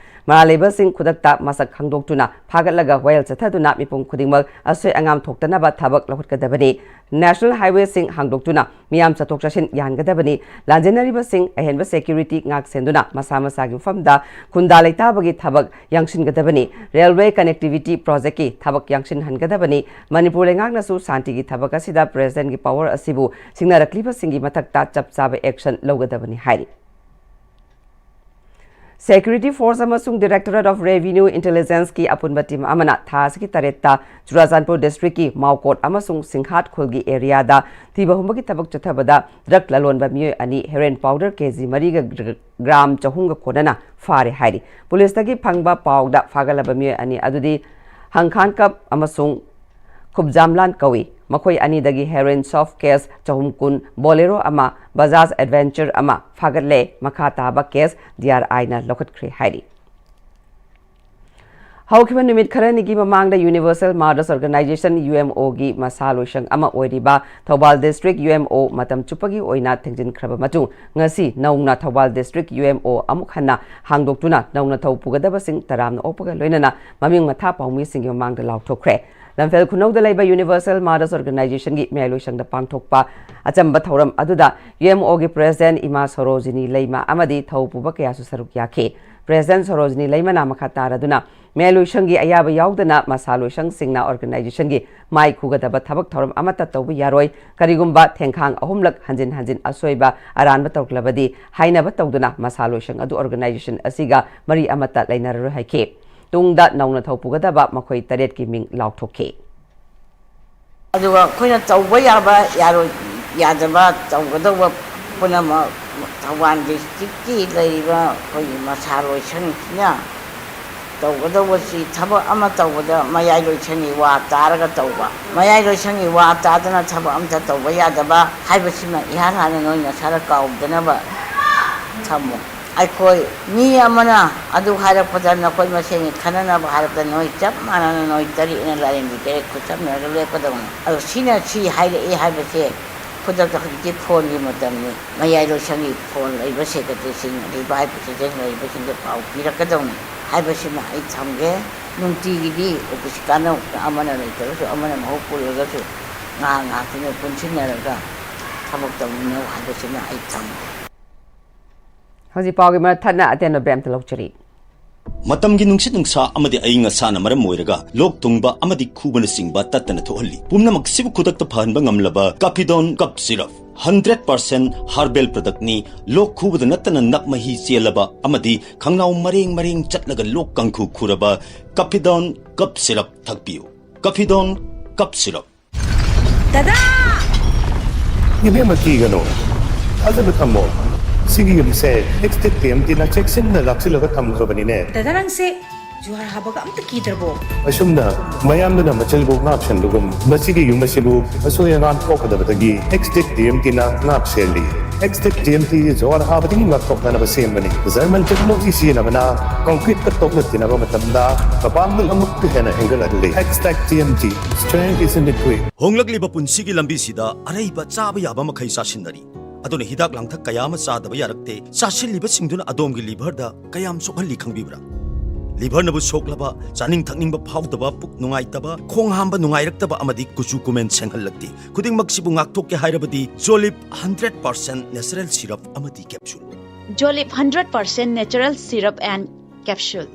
ꯃꯔꯥꯜ ꯂꯩꯕꯁꯤꯡ ꯈꯨꯗꯛꯇ ꯃꯁꯛ ꯈꯪꯗꯣꯛꯇꯨꯅ ꯐꯥꯒꯠꯂꯒ ꯋꯥꯌꯦꯜ ꯆꯠꯊꯗꯨꯅ ꯃꯤꯄꯨꯝ ꯈꯨꯗꯤꯡꯃꯛ ꯑꯁꯣꯏ ꯑꯉꯥꯝ ꯊꯣꯛꯇꯅꯕ ꯊꯕꯛ ꯂꯧꯈꯠꯀꯗꯕꯅꯤ꯫ ꯅꯦꯁꯅꯦꯜ ꯍꯥꯏꯋꯦꯁꯤꯡ ꯍꯥꯡꯗꯣꯛꯇꯨꯅ ꯃꯤꯌꯥꯝ ꯆꯠꯊꯣꯛ ꯆꯠꯁꯤꯟ ꯌꯥꯍꯟꯒꯗꯕꯅꯤ꯫ ꯂꯥꯟꯖꯦꯟꯅꯔꯤꯕꯁꯤꯡ ꯑꯍꯦꯟꯕ ꯁꯦꯀ꯭ꯌꯨꯔꯤꯇꯤ ꯉꯥꯛ ꯁꯦꯟꯗꯨꯅ ꯃꯁꯥ ꯃꯁꯥꯒꯤ ꯃꯐꯝꯗ ꯈꯨꯟꯗꯥ ꯂꯩꯇꯥꯕꯒꯤ ꯊꯕꯛ ꯌꯥꯡꯁꯤꯟꯒꯗꯕꯅꯤ꯫ ꯔꯦꯜꯋꯦ ꯀꯅꯦꯛꯇꯤꯚꯤꯇꯤ ꯄ꯭ꯔꯣꯖꯦꯛꯀꯤ ꯊꯕꯛ ꯌꯥꯡꯁꯤꯟꯍꯟꯒꯗꯕꯅꯤ꯫ ꯃꯅꯤꯄꯨꯔ ꯂꯩꯉꯥꯛꯅꯁꯨ ꯁꯥꯟꯇꯤꯒꯤ ꯊꯕꯛ ꯑꯁꯤꯗ ꯄ꯭ꯔꯦꯁꯤꯗꯦꯟꯠꯀꯤ ꯄꯥꯋꯔ ꯑꯁꯤꯕꯨ ꯁꯤꯡꯅꯔꯛꯂꯤꯕꯁꯤꯡꯒꯤ ꯃꯊꯛꯇ ꯆꯞ ꯆꯥꯕ ꯑꯦꯛꯁꯟ ꯂꯧꯒꯗꯕꯅꯤ ꯍꯥꯏꯔꯤ꯫ ꯁꯦꯀ꯭ꯌꯨꯔꯤꯇꯤ ꯐꯣꯔꯁ ꯑꯃꯁꯨꯡ ꯗꯤꯔꯦꯛꯇꯣꯔꯦꯠ ꯑꯣꯐ ꯔꯦꯚꯤꯅ꯭ꯌꯨ ꯏꯟꯇꯦꯂꯤꯖꯦꯟꯁꯀꯤ ꯑꯄꯨꯟꯕ ꯇꯤꯝ ꯑꯃꯅ ꯊꯥ ꯑꯁꯤꯒꯤ ꯇꯔꯦꯠꯇ ꯆꯨꯔꯥꯆꯥꯟꯄꯨꯔ ꯗꯤꯁꯇ꯭ꯔꯤꯛꯀꯤ ꯃꯥꯎꯀꯣꯠ ꯑꯃꯁꯨꯡ ꯁꯤꯡꯍꯥꯠ ꯈꯨꯜꯒꯤ ꯑꯦꯔꯤꯌꯥꯗ ꯊꯤꯕ ꯍꯨꯝꯕꯒꯤ ꯊꯕꯛ ꯆꯠꯊꯕꯗ ꯗ꯭ꯔꯒ ꯂꯂꯣꯟꯕ ꯃꯤꯑꯣꯏ ꯑꯅꯤ ꯍꯦꯔꯣꯏꯟ ꯄꯥꯎꯗꯔ ꯀꯦꯖꯤ ꯃꯔꯤꯒ ꯒ꯭ꯔ-, ꯒ꯭ꯔꯥꯝ ꯆꯍꯨꯝꯒ ꯀꯣꯟꯅꯅ ꯐꯥꯔꯦ ꯍꯥꯏꯔꯤ꯫ ꯄꯨꯂꯤꯁꯇꯒꯤ ꯐꯪꯕ ꯄꯥꯎꯗ ꯐꯥꯒꯠꯂꯕ ꯃꯤꯑꯣꯏ ꯑꯅꯤ ꯑꯗꯨꯗꯤ ꯍꯪꯈꯥꯟꯀꯞ ꯑꯃꯁꯨꯡ ꯈꯨꯞꯖꯥꯝꯂꯥꯟ ꯀꯧꯏ꯫ ꯃꯈꯣꯏ ꯑꯅꯤꯗꯒꯤ ꯍꯦꯔꯣꯏꯟ ꯁꯣꯐ ꯀꯦꯁ ꯆꯍꯨꯝ ꯀꯨꯟ, ꯕꯣꯂꯦꯔꯣ ꯑꯃ, ꯕꯖꯥꯖ ꯑꯦꯗꯚꯦꯟꯆꯔ ꯑꯃ ꯐꯥꯒꯠꯂꯦ꯫ ꯃꯈꯥ ꯇꯥꯕ ꯀꯦꯁ ꯗꯤ ꯑꯥꯔ ꯑꯥꯏꯅ ꯂꯧꯈꯠꯈ꯭ꯔꯦ ꯍꯥꯏꯔꯤ꯫ ꯍꯧꯈꯤꯕ ꯅꯨꯃꯤꯠ ꯈꯔꯅꯤꯒꯤ ꯃꯃꯥꯡꯗ universal mothers organization, U M ꯑꯣꯒꯤ ꯃꯁꯥ ꯂꯣꯏꯁꯪ ꯑꯃ ꯑꯣꯏꯔꯤꯕ Thoubal district U M O ꯃꯇꯝ ꯆꯨꯞꯄꯒꯤ ꯑꯣꯏꯅ ꯊꯤꯡꯖꯤꯟꯈ꯭ꯔꯕ ꯃꯇꯨꯡ, ꯉꯁꯤ ꯅꯧꯅ Thoubal district U M O ꯑꯃꯨꯛ ꯍꯟꯅ ꯍꯥꯡꯗꯣꯛꯇꯨꯅ ꯅꯧꯅ ꯊꯧ ꯄꯨꯒꯗꯕꯁꯤꯡ ꯇꯔꯥꯝꯅ ꯑꯣꯛꯄꯒ ꯂꯣꯏꯅꯅ ꯃꯃꯤꯡ ꯃꯊꯥ ꯄꯥꯎꯃꯤꯁꯤꯡꯒꯤ ꯃꯃꯥꯡꯗ ꯂꯥꯎꯊꯣꯛꯈ꯭ꯔꯦ꯫ ꯂꯝꯐꯦꯜ ꯈꯨꯅꯧꯗ ꯂꯩꯕ ꯌꯨꯅꯤꯚꯔꯁꯦꯜ ꯃꯥꯗꯔꯁ ꯑꯣꯔꯒꯅꯥꯏꯖꯦꯁꯟꯒꯤ ꯃꯌꯥꯏ ꯂꯣꯏꯁꯪꯗ ꯄꯥꯡꯊꯣꯛꯄ ꯑꯆꯝꯕ ꯊꯧꯔꯝ ꯑꯗꯨꯗ ꯌꯨ ꯑꯦꯝ ꯑꯣꯒꯤ ꯄ꯭ꯔꯦꯁꯤꯗꯦꯟꯠ ꯏꯃꯥ ꯁꯣꯔꯣꯖꯤꯅꯤ ꯂꯩꯃ ꯑꯃꯗꯤ ꯊꯧ ꯄꯨꯕ ꯀꯌꯥꯁꯨ ꯁꯔꯨꯛ ꯌꯥꯈꯤ꯫ President ꯁꯣꯔꯣꯖꯤꯅꯤ ꯂꯩꯃꯅꯥ ꯃꯈꯥ ꯇꯥꯔꯗꯨꯅ ꯃꯌꯥꯏ ꯂꯣꯏꯁꯪꯒꯤ ꯑꯌꯥꯕ ꯌꯥꯎꯗꯅ ꯃꯁꯥ ꯂꯣꯏꯁꯪꯁꯤꯡꯅ organizationꯒꯤ ꯃꯥꯏ ꯈꯨꯒꯗꯕ ꯊꯕꯛ ꯊꯧꯔꯝ ꯑꯃꯠꯇ ꯇꯧꯕ ꯌꯥꯔꯣꯏ꯫ ꯀꯔꯤꯒꯨꯝꯕ ꯊꯦꯡꯈꯥꯡ ꯑꯍꯨꯝꯂꯛ ꯍꯟꯖꯤꯟ ꯍꯟꯖꯤꯟ ꯑꯁꯣꯏꯕ ꯑꯔꯥꯟꯕ ꯇꯧꯔꯛꯂꯕꯗꯤ ꯍꯥꯏꯅꯕ ꯇꯧꯗꯨꯅ ꯃꯁꯥ ꯂꯣꯏꯁꯪ ꯑꯗꯨ organization ꯑꯁꯤꯒ ꯃꯔꯤ ꯑꯃꯠꯇ ꯂꯩꯅꯔꯔꯣꯏ ꯍꯥꯏꯈꯤ꯫ ꯇꯨꯡꯗ ꯅꯧꯅ ꯊꯧ ꯄꯨꯒꯗꯕ ꯃꯈꯣꯏ ꯇꯔꯦꯠꯀꯤ ꯃꯤꯡ ꯂꯥꯎꯊꯣꯛꯈꯤ꯫ ꯑꯗꯨꯒ ꯑꯩꯈꯣꯏꯅ ꯇꯧꯕ ꯌꯥꯕ, ꯌꯥꯔꯣꯏ, ꯌꯥꯗꯕ, ꯇꯧꯒꯗꯧꯕ ꯄꯨꯝꯅꯃꯛ ꯊꯧꯕꯥꯜ districtꯀꯤ ꯂꯩꯔꯤꯕ ꯑꯩꯈꯣꯏꯒꯤ ꯃꯁꯥ ꯂꯣꯏꯁꯪꯁꯤꯅ ꯇꯧꯒꯗꯧꯕꯁꯤ ꯊꯕꯛ ꯑꯃ ꯇꯧꯕꯗ ꯃꯌꯥꯏ ꯂꯣꯏꯁꯪꯒꯤ ꯋꯥ ꯇꯥꯔꯒ ꯇꯧꯕ, ꯃꯌꯥꯏ ꯂꯣꯏꯁꯪꯒꯤ ꯋꯥ ꯇꯥꯗꯅ ꯊꯕꯛ ꯑꯃꯠꯇ ꯇꯧꯕ ꯌꯥꯗꯕ ꯍꯥꯏꯕꯁꯤꯃ ꯏꯍꯥꯟ ꯍꯥꯟꯅ ꯅꯣꯏ ꯅꯁꯥꯅ ꯀꯥꯎꯗꯅꯕ ꯊꯝꯃꯨ꯫ ꯑꯩꯈꯣꯏ ꯃꯤ ꯑꯃꯅ ꯑꯗꯨ ꯍꯥꯏꯔꯛꯄꯗ ꯅꯈꯣꯏ ꯃꯁꯦꯟꯒꯤ ꯈꯟꯅꯅꯕ ꯍꯥꯏꯔꯛꯄꯗ ꯅꯣꯏ ꯆꯞ ꯃꯥꯟꯅꯅ ꯅꯣꯏ ꯇꯔꯦꯠꯅ ꯂꯥꯏꯔꯦꯝꯕꯤ ꯇꯔꯦꯠ ꯈꯨꯠꯁꯝꯅꯔꯒ ꯂꯦꯞꯀꯗꯧꯅꯤ꯫ ꯑꯗꯣ ꯁꯤꯅ ꯁꯤ ꯍꯥꯏꯔꯛꯑꯦ ꯍꯥꯏꯕꯁꯦ ꯈꯨꯗꯛꯇ ꯍꯧꯖꯤꯛꯇꯤ phoneꯒꯤ ꯃꯇꯝꯅꯤ꯫ ꯃꯌꯥꯏ ꯂꯣꯏꯁꯪꯒꯤ phone ꯂꯩꯕ secretaryꯁꯤꯡ ꯑꯗꯩ vice president ꯂꯩꯕꯁꯤꯡꯗ ꯄꯥꯎ ꯄꯤꯔꯛꯀꯗꯧꯅꯤ ꯍꯥꯏꯕꯁꯤꯃ ꯑꯩ ꯊꯝꯒꯦ꯫ ꯅꯨꯡꯇꯤꯒꯤꯗꯤ office ꯀꯥꯟꯅꯕ ꯑꯃꯅ ꯂꯩꯇ꯭ꯔꯒꯁꯨ ꯑꯃꯅ ꯃꯍꯨꯠ ꯄꯨꯔꯒꯁꯨ ꯉꯥꯏꯍꯥꯛ ꯉꯥꯏꯍꯥꯛꯇꯨꯅ ꯄꯨꯟꯁꯤꯟꯅꯔꯒ ꯊꯕꯛ ꯇꯧꯃꯤꯟꯅꯧ ꯍꯥꯏꯕꯁꯤꯃ ꯑꯩ ꯊꯝꯒꯦ꯫ ꯍꯧꯖꯤꯛ ꯄꯥꯎꯒꯤ ꯃꯔꯛ ꯊꯠꯅ ꯑꯇꯦꯟꯕ break ꯑꯃꯇ ꯂꯧꯖꯔꯤ꯫ ꯃꯇꯝꯒꯤ ꯅꯨꯡꯁꯤꯠ ꯅꯨꯡꯁꯥ ꯑꯃꯗꯤ ꯑꯏꯪ ꯑꯁꯥꯅ ꯃꯔꯝ ꯑꯣꯏꯔꯒ ꯂꯣꯛ ꯊꯨꯡꯕ ꯑꯃꯗꯤ ꯈꯨꯕꯅꯆꯤꯡꯕ ꯇꯠꯇꯅ ꯊꯣꯛꯍꯜꯂꯤ꯫ ꯄꯨꯝꯅꯃꯛꯁꯤꯕꯨ ꯈꯨꯗꯛꯇ ꯐꯍꯟꯕ ꯉꯝꯂꯕ Capidone Cough Syrup, hundred percent herbal productꯅꯤ꯫ ꯂꯣꯛ ꯈꯨꯕꯗ ꯅꯠꯇꯅ ꯅꯞ ꯃꯍꯤ ꯆꯦꯜꯂꯕ ꯑꯃꯗꯤ ꯈꯪꯅꯥꯎ ꯃꯔꯦꯡ ꯃꯔꯦꯡ ꯆꯠꯂꯒ ꯂꯣꯛ ꯀꯥꯡꯈꯨ ꯈꯨꯔꯕ Capidone Cough Syrup ꯊꯛꯄꯤꯌꯨ꯫ Capidone Cough Syrup꯫ ꯗꯗꯥ! ꯏꯕꯦꯝꯃ, ꯀꯤꯒꯅꯨ, ꯊꯥꯖꯕ ꯊꯝꯃꯣ꯫ ꯁꯤꯒꯤ ꯌꯨꯝꯁꯦ Extech TMTꯅ ꯆꯦꯛꯁꯤꯟꯅ ꯂꯥꯛꯁꯤꯜꯂꯒ ꯊꯝꯈ꯭ꯔꯕꯅꯤꯅꯦ꯫ ꯗꯗꯥ, ꯅꯪꯁꯦ ꯖꯨꯍꯥꯔ ꯍꯥꯕꯒ ꯑꯝꯇ ꯀꯤꯗ꯭ꯔꯕꯣ? ꯑꯁꯨꯝꯅ ꯃꯌꯥꯝꯗꯨꯅ ꯃꯆꯜꯕꯨ ꯉꯥꯛ ꯁꯦꯟꯕꯒꯨꯝ, ꯃꯁꯤꯒꯤ ꯌꯨꯝ ꯑꯁꯤꯕꯨ ꯑꯁꯣꯏ ꯑꯉꯥꯝ ꯊꯣꯛꯀꯗꯕꯗꯒꯤ Extech TMTꯅ ꯉꯥꯛ ꯁꯦꯜꯂꯤ꯫ Extech TMT ꯖꯨꯍꯥꯔ ꯍꯥꯕꯗꯒꯤ ꯉꯥꯛꯊꯣꯛꯅꯅꯕ ꯁꯦꯝꯕꯅꯤ꯫ German technology ꯁꯤꯖꯤꯟꯅꯕꯅ concreteꯀ ꯇꯣꯛꯅ ꯇꯤꯟꯅꯕ ꯃꯇꯝꯗ ꯃꯄꯥꯡꯒꯜ ꯑꯃꯨꯛꯀ ꯍꯦꯟꯅ ꯍꯦꯟꯒꯠꯍꯜꯂꯤ꯫ Extech TMT, strength is in the grit꯫ ꯍꯣꯡꯂꯛꯂꯤꯕ ꯄꯨꯟꯁꯤꯒꯤ ꯂꯝꯕꯤꯁꯤꯗ ꯑꯔꯩꯕ ꯆꯥꯕ ꯌꯥꯕ ꯃꯈꯩ ꯆꯥꯁꯤꯟꯅꯔꯤ꯫ ꯑꯗꯨꯅ ꯍꯤꯗꯥꯛ ꯂꯥꯡꯊꯛ ꯀꯌꯥ ꯑꯃ ꯆꯥꯗꯕ ꯌꯥꯔꯛꯇꯦ꯫ ꯆꯥꯁꯤꯜꯂꯤꯕꯁꯤꯡꯗꯨꯅ ꯑꯗꯣꯝꯒꯤ liverꯗ ꯀꯌꯥꯝ ꯁꯣꯛꯍꯜꯂꯤ ꯈꯪꯕꯤꯕ꯭ꯔꯥ? Liverꯅꯕꯨ ꯁꯣꯛꯂꯕ, ꯆꯥꯅꯤꯡ ꯊꯛꯅꯤꯡꯕ ꯐꯥꯎꯗꯕ, ꯄꯨꯛ ꯅꯨꯡꯉꯥꯏꯇꯕ, ꯈꯣꯡ ꯍꯥꯝꯕ ꯅꯨꯡꯉꯥꯏꯔꯛꯇꯕ ꯑꯃꯗꯤ ꯀꯨꯆꯨ ꯀꯨꯃꯦꯟ ꯁꯦꯡꯍꯜꯂꯛꯇꯦ꯫ ꯈꯨꯗꯤꯡꯃꯛꯁꯤꯕꯨ ꯉꯥꯛꯊꯣꯛꯀꯦ ꯍꯥꯏꯔꯕꯗꯤ Jolib hundred percent natural syrup ꯑꯃꯗꯤ capsule꯫ Jolip hundred percent natural syrup and capsule.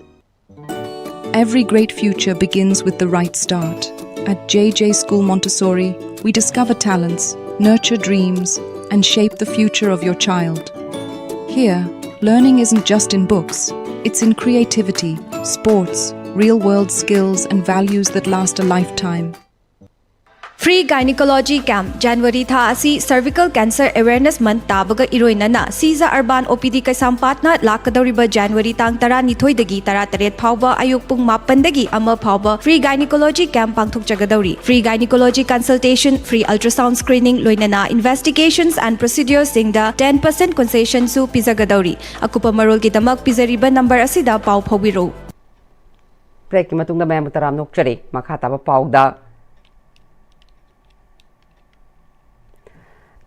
Every great future begins with the right start. At J J School Montessori, we discover talents, nurture dreams, and shape the future of your child. Here, learning isn't just in books, it's in creativity, sports, real world skills, and values that last a lifetime. Free Gynecology Camp, January ꯊꯥ ꯑꯁꯤ Cervical Cancer Awareness Month ꯇꯥꯕꯒ ꯏꯔꯣꯏꯅꯅ ꯁꯤꯖ Urban O P D ꯀꯩꯁꯥꯝꯄꯥꯠꯅ ꯂꯥꯛꯀꯗꯧꯔꯤꯕ January ꯇꯥꯡ ꯇꯔꯥꯅꯤꯊꯣꯏꯗꯒꯤ ꯇꯔꯥꯇꯔꯦꯠ ꯐꯥꯎꯕ ꯑꯌꯨꯛ ꯄꯨꯡ ꯃꯥꯄꯟꯗꯒꯤ ꯑꯃ ꯐꯥꯎꯕ Free Gynecology Camp ꯄꯥꯡꯊꯣꯛꯆꯒꯗꯧꯔꯤ꯫ Free Gynecology Consultation, Free Ultrasound Screening ꯂꯣꯏꯅꯅ Investigations and Procedures ꯁꯤꯡꯗ ten percent concession ꯁꯨ ꯄꯤꯖꯒꯗꯧꯔꯤ꯫ ꯑꯀꯨꯞꯄ ꯃꯔꯣꯜꯒꯤꯗꯃꯛ ꯄꯤꯖꯔꯤꯕ number ꯑꯁꯤꯗ ꯄꯥꯎ ꯐꯥꯎꯕꯤꯔꯛꯎ꯫ Break ꯀꯤ ꯃꯇꯨꯡꯗ ꯃꯌꯥꯝꯕꯨ ꯇꯔꯥꯝꯅ ꯑꯣꯛꯆꯔꯤ꯫ ꯃꯈꯥ ꯇꯥꯕ ꯄꯥꯎꯗ꯫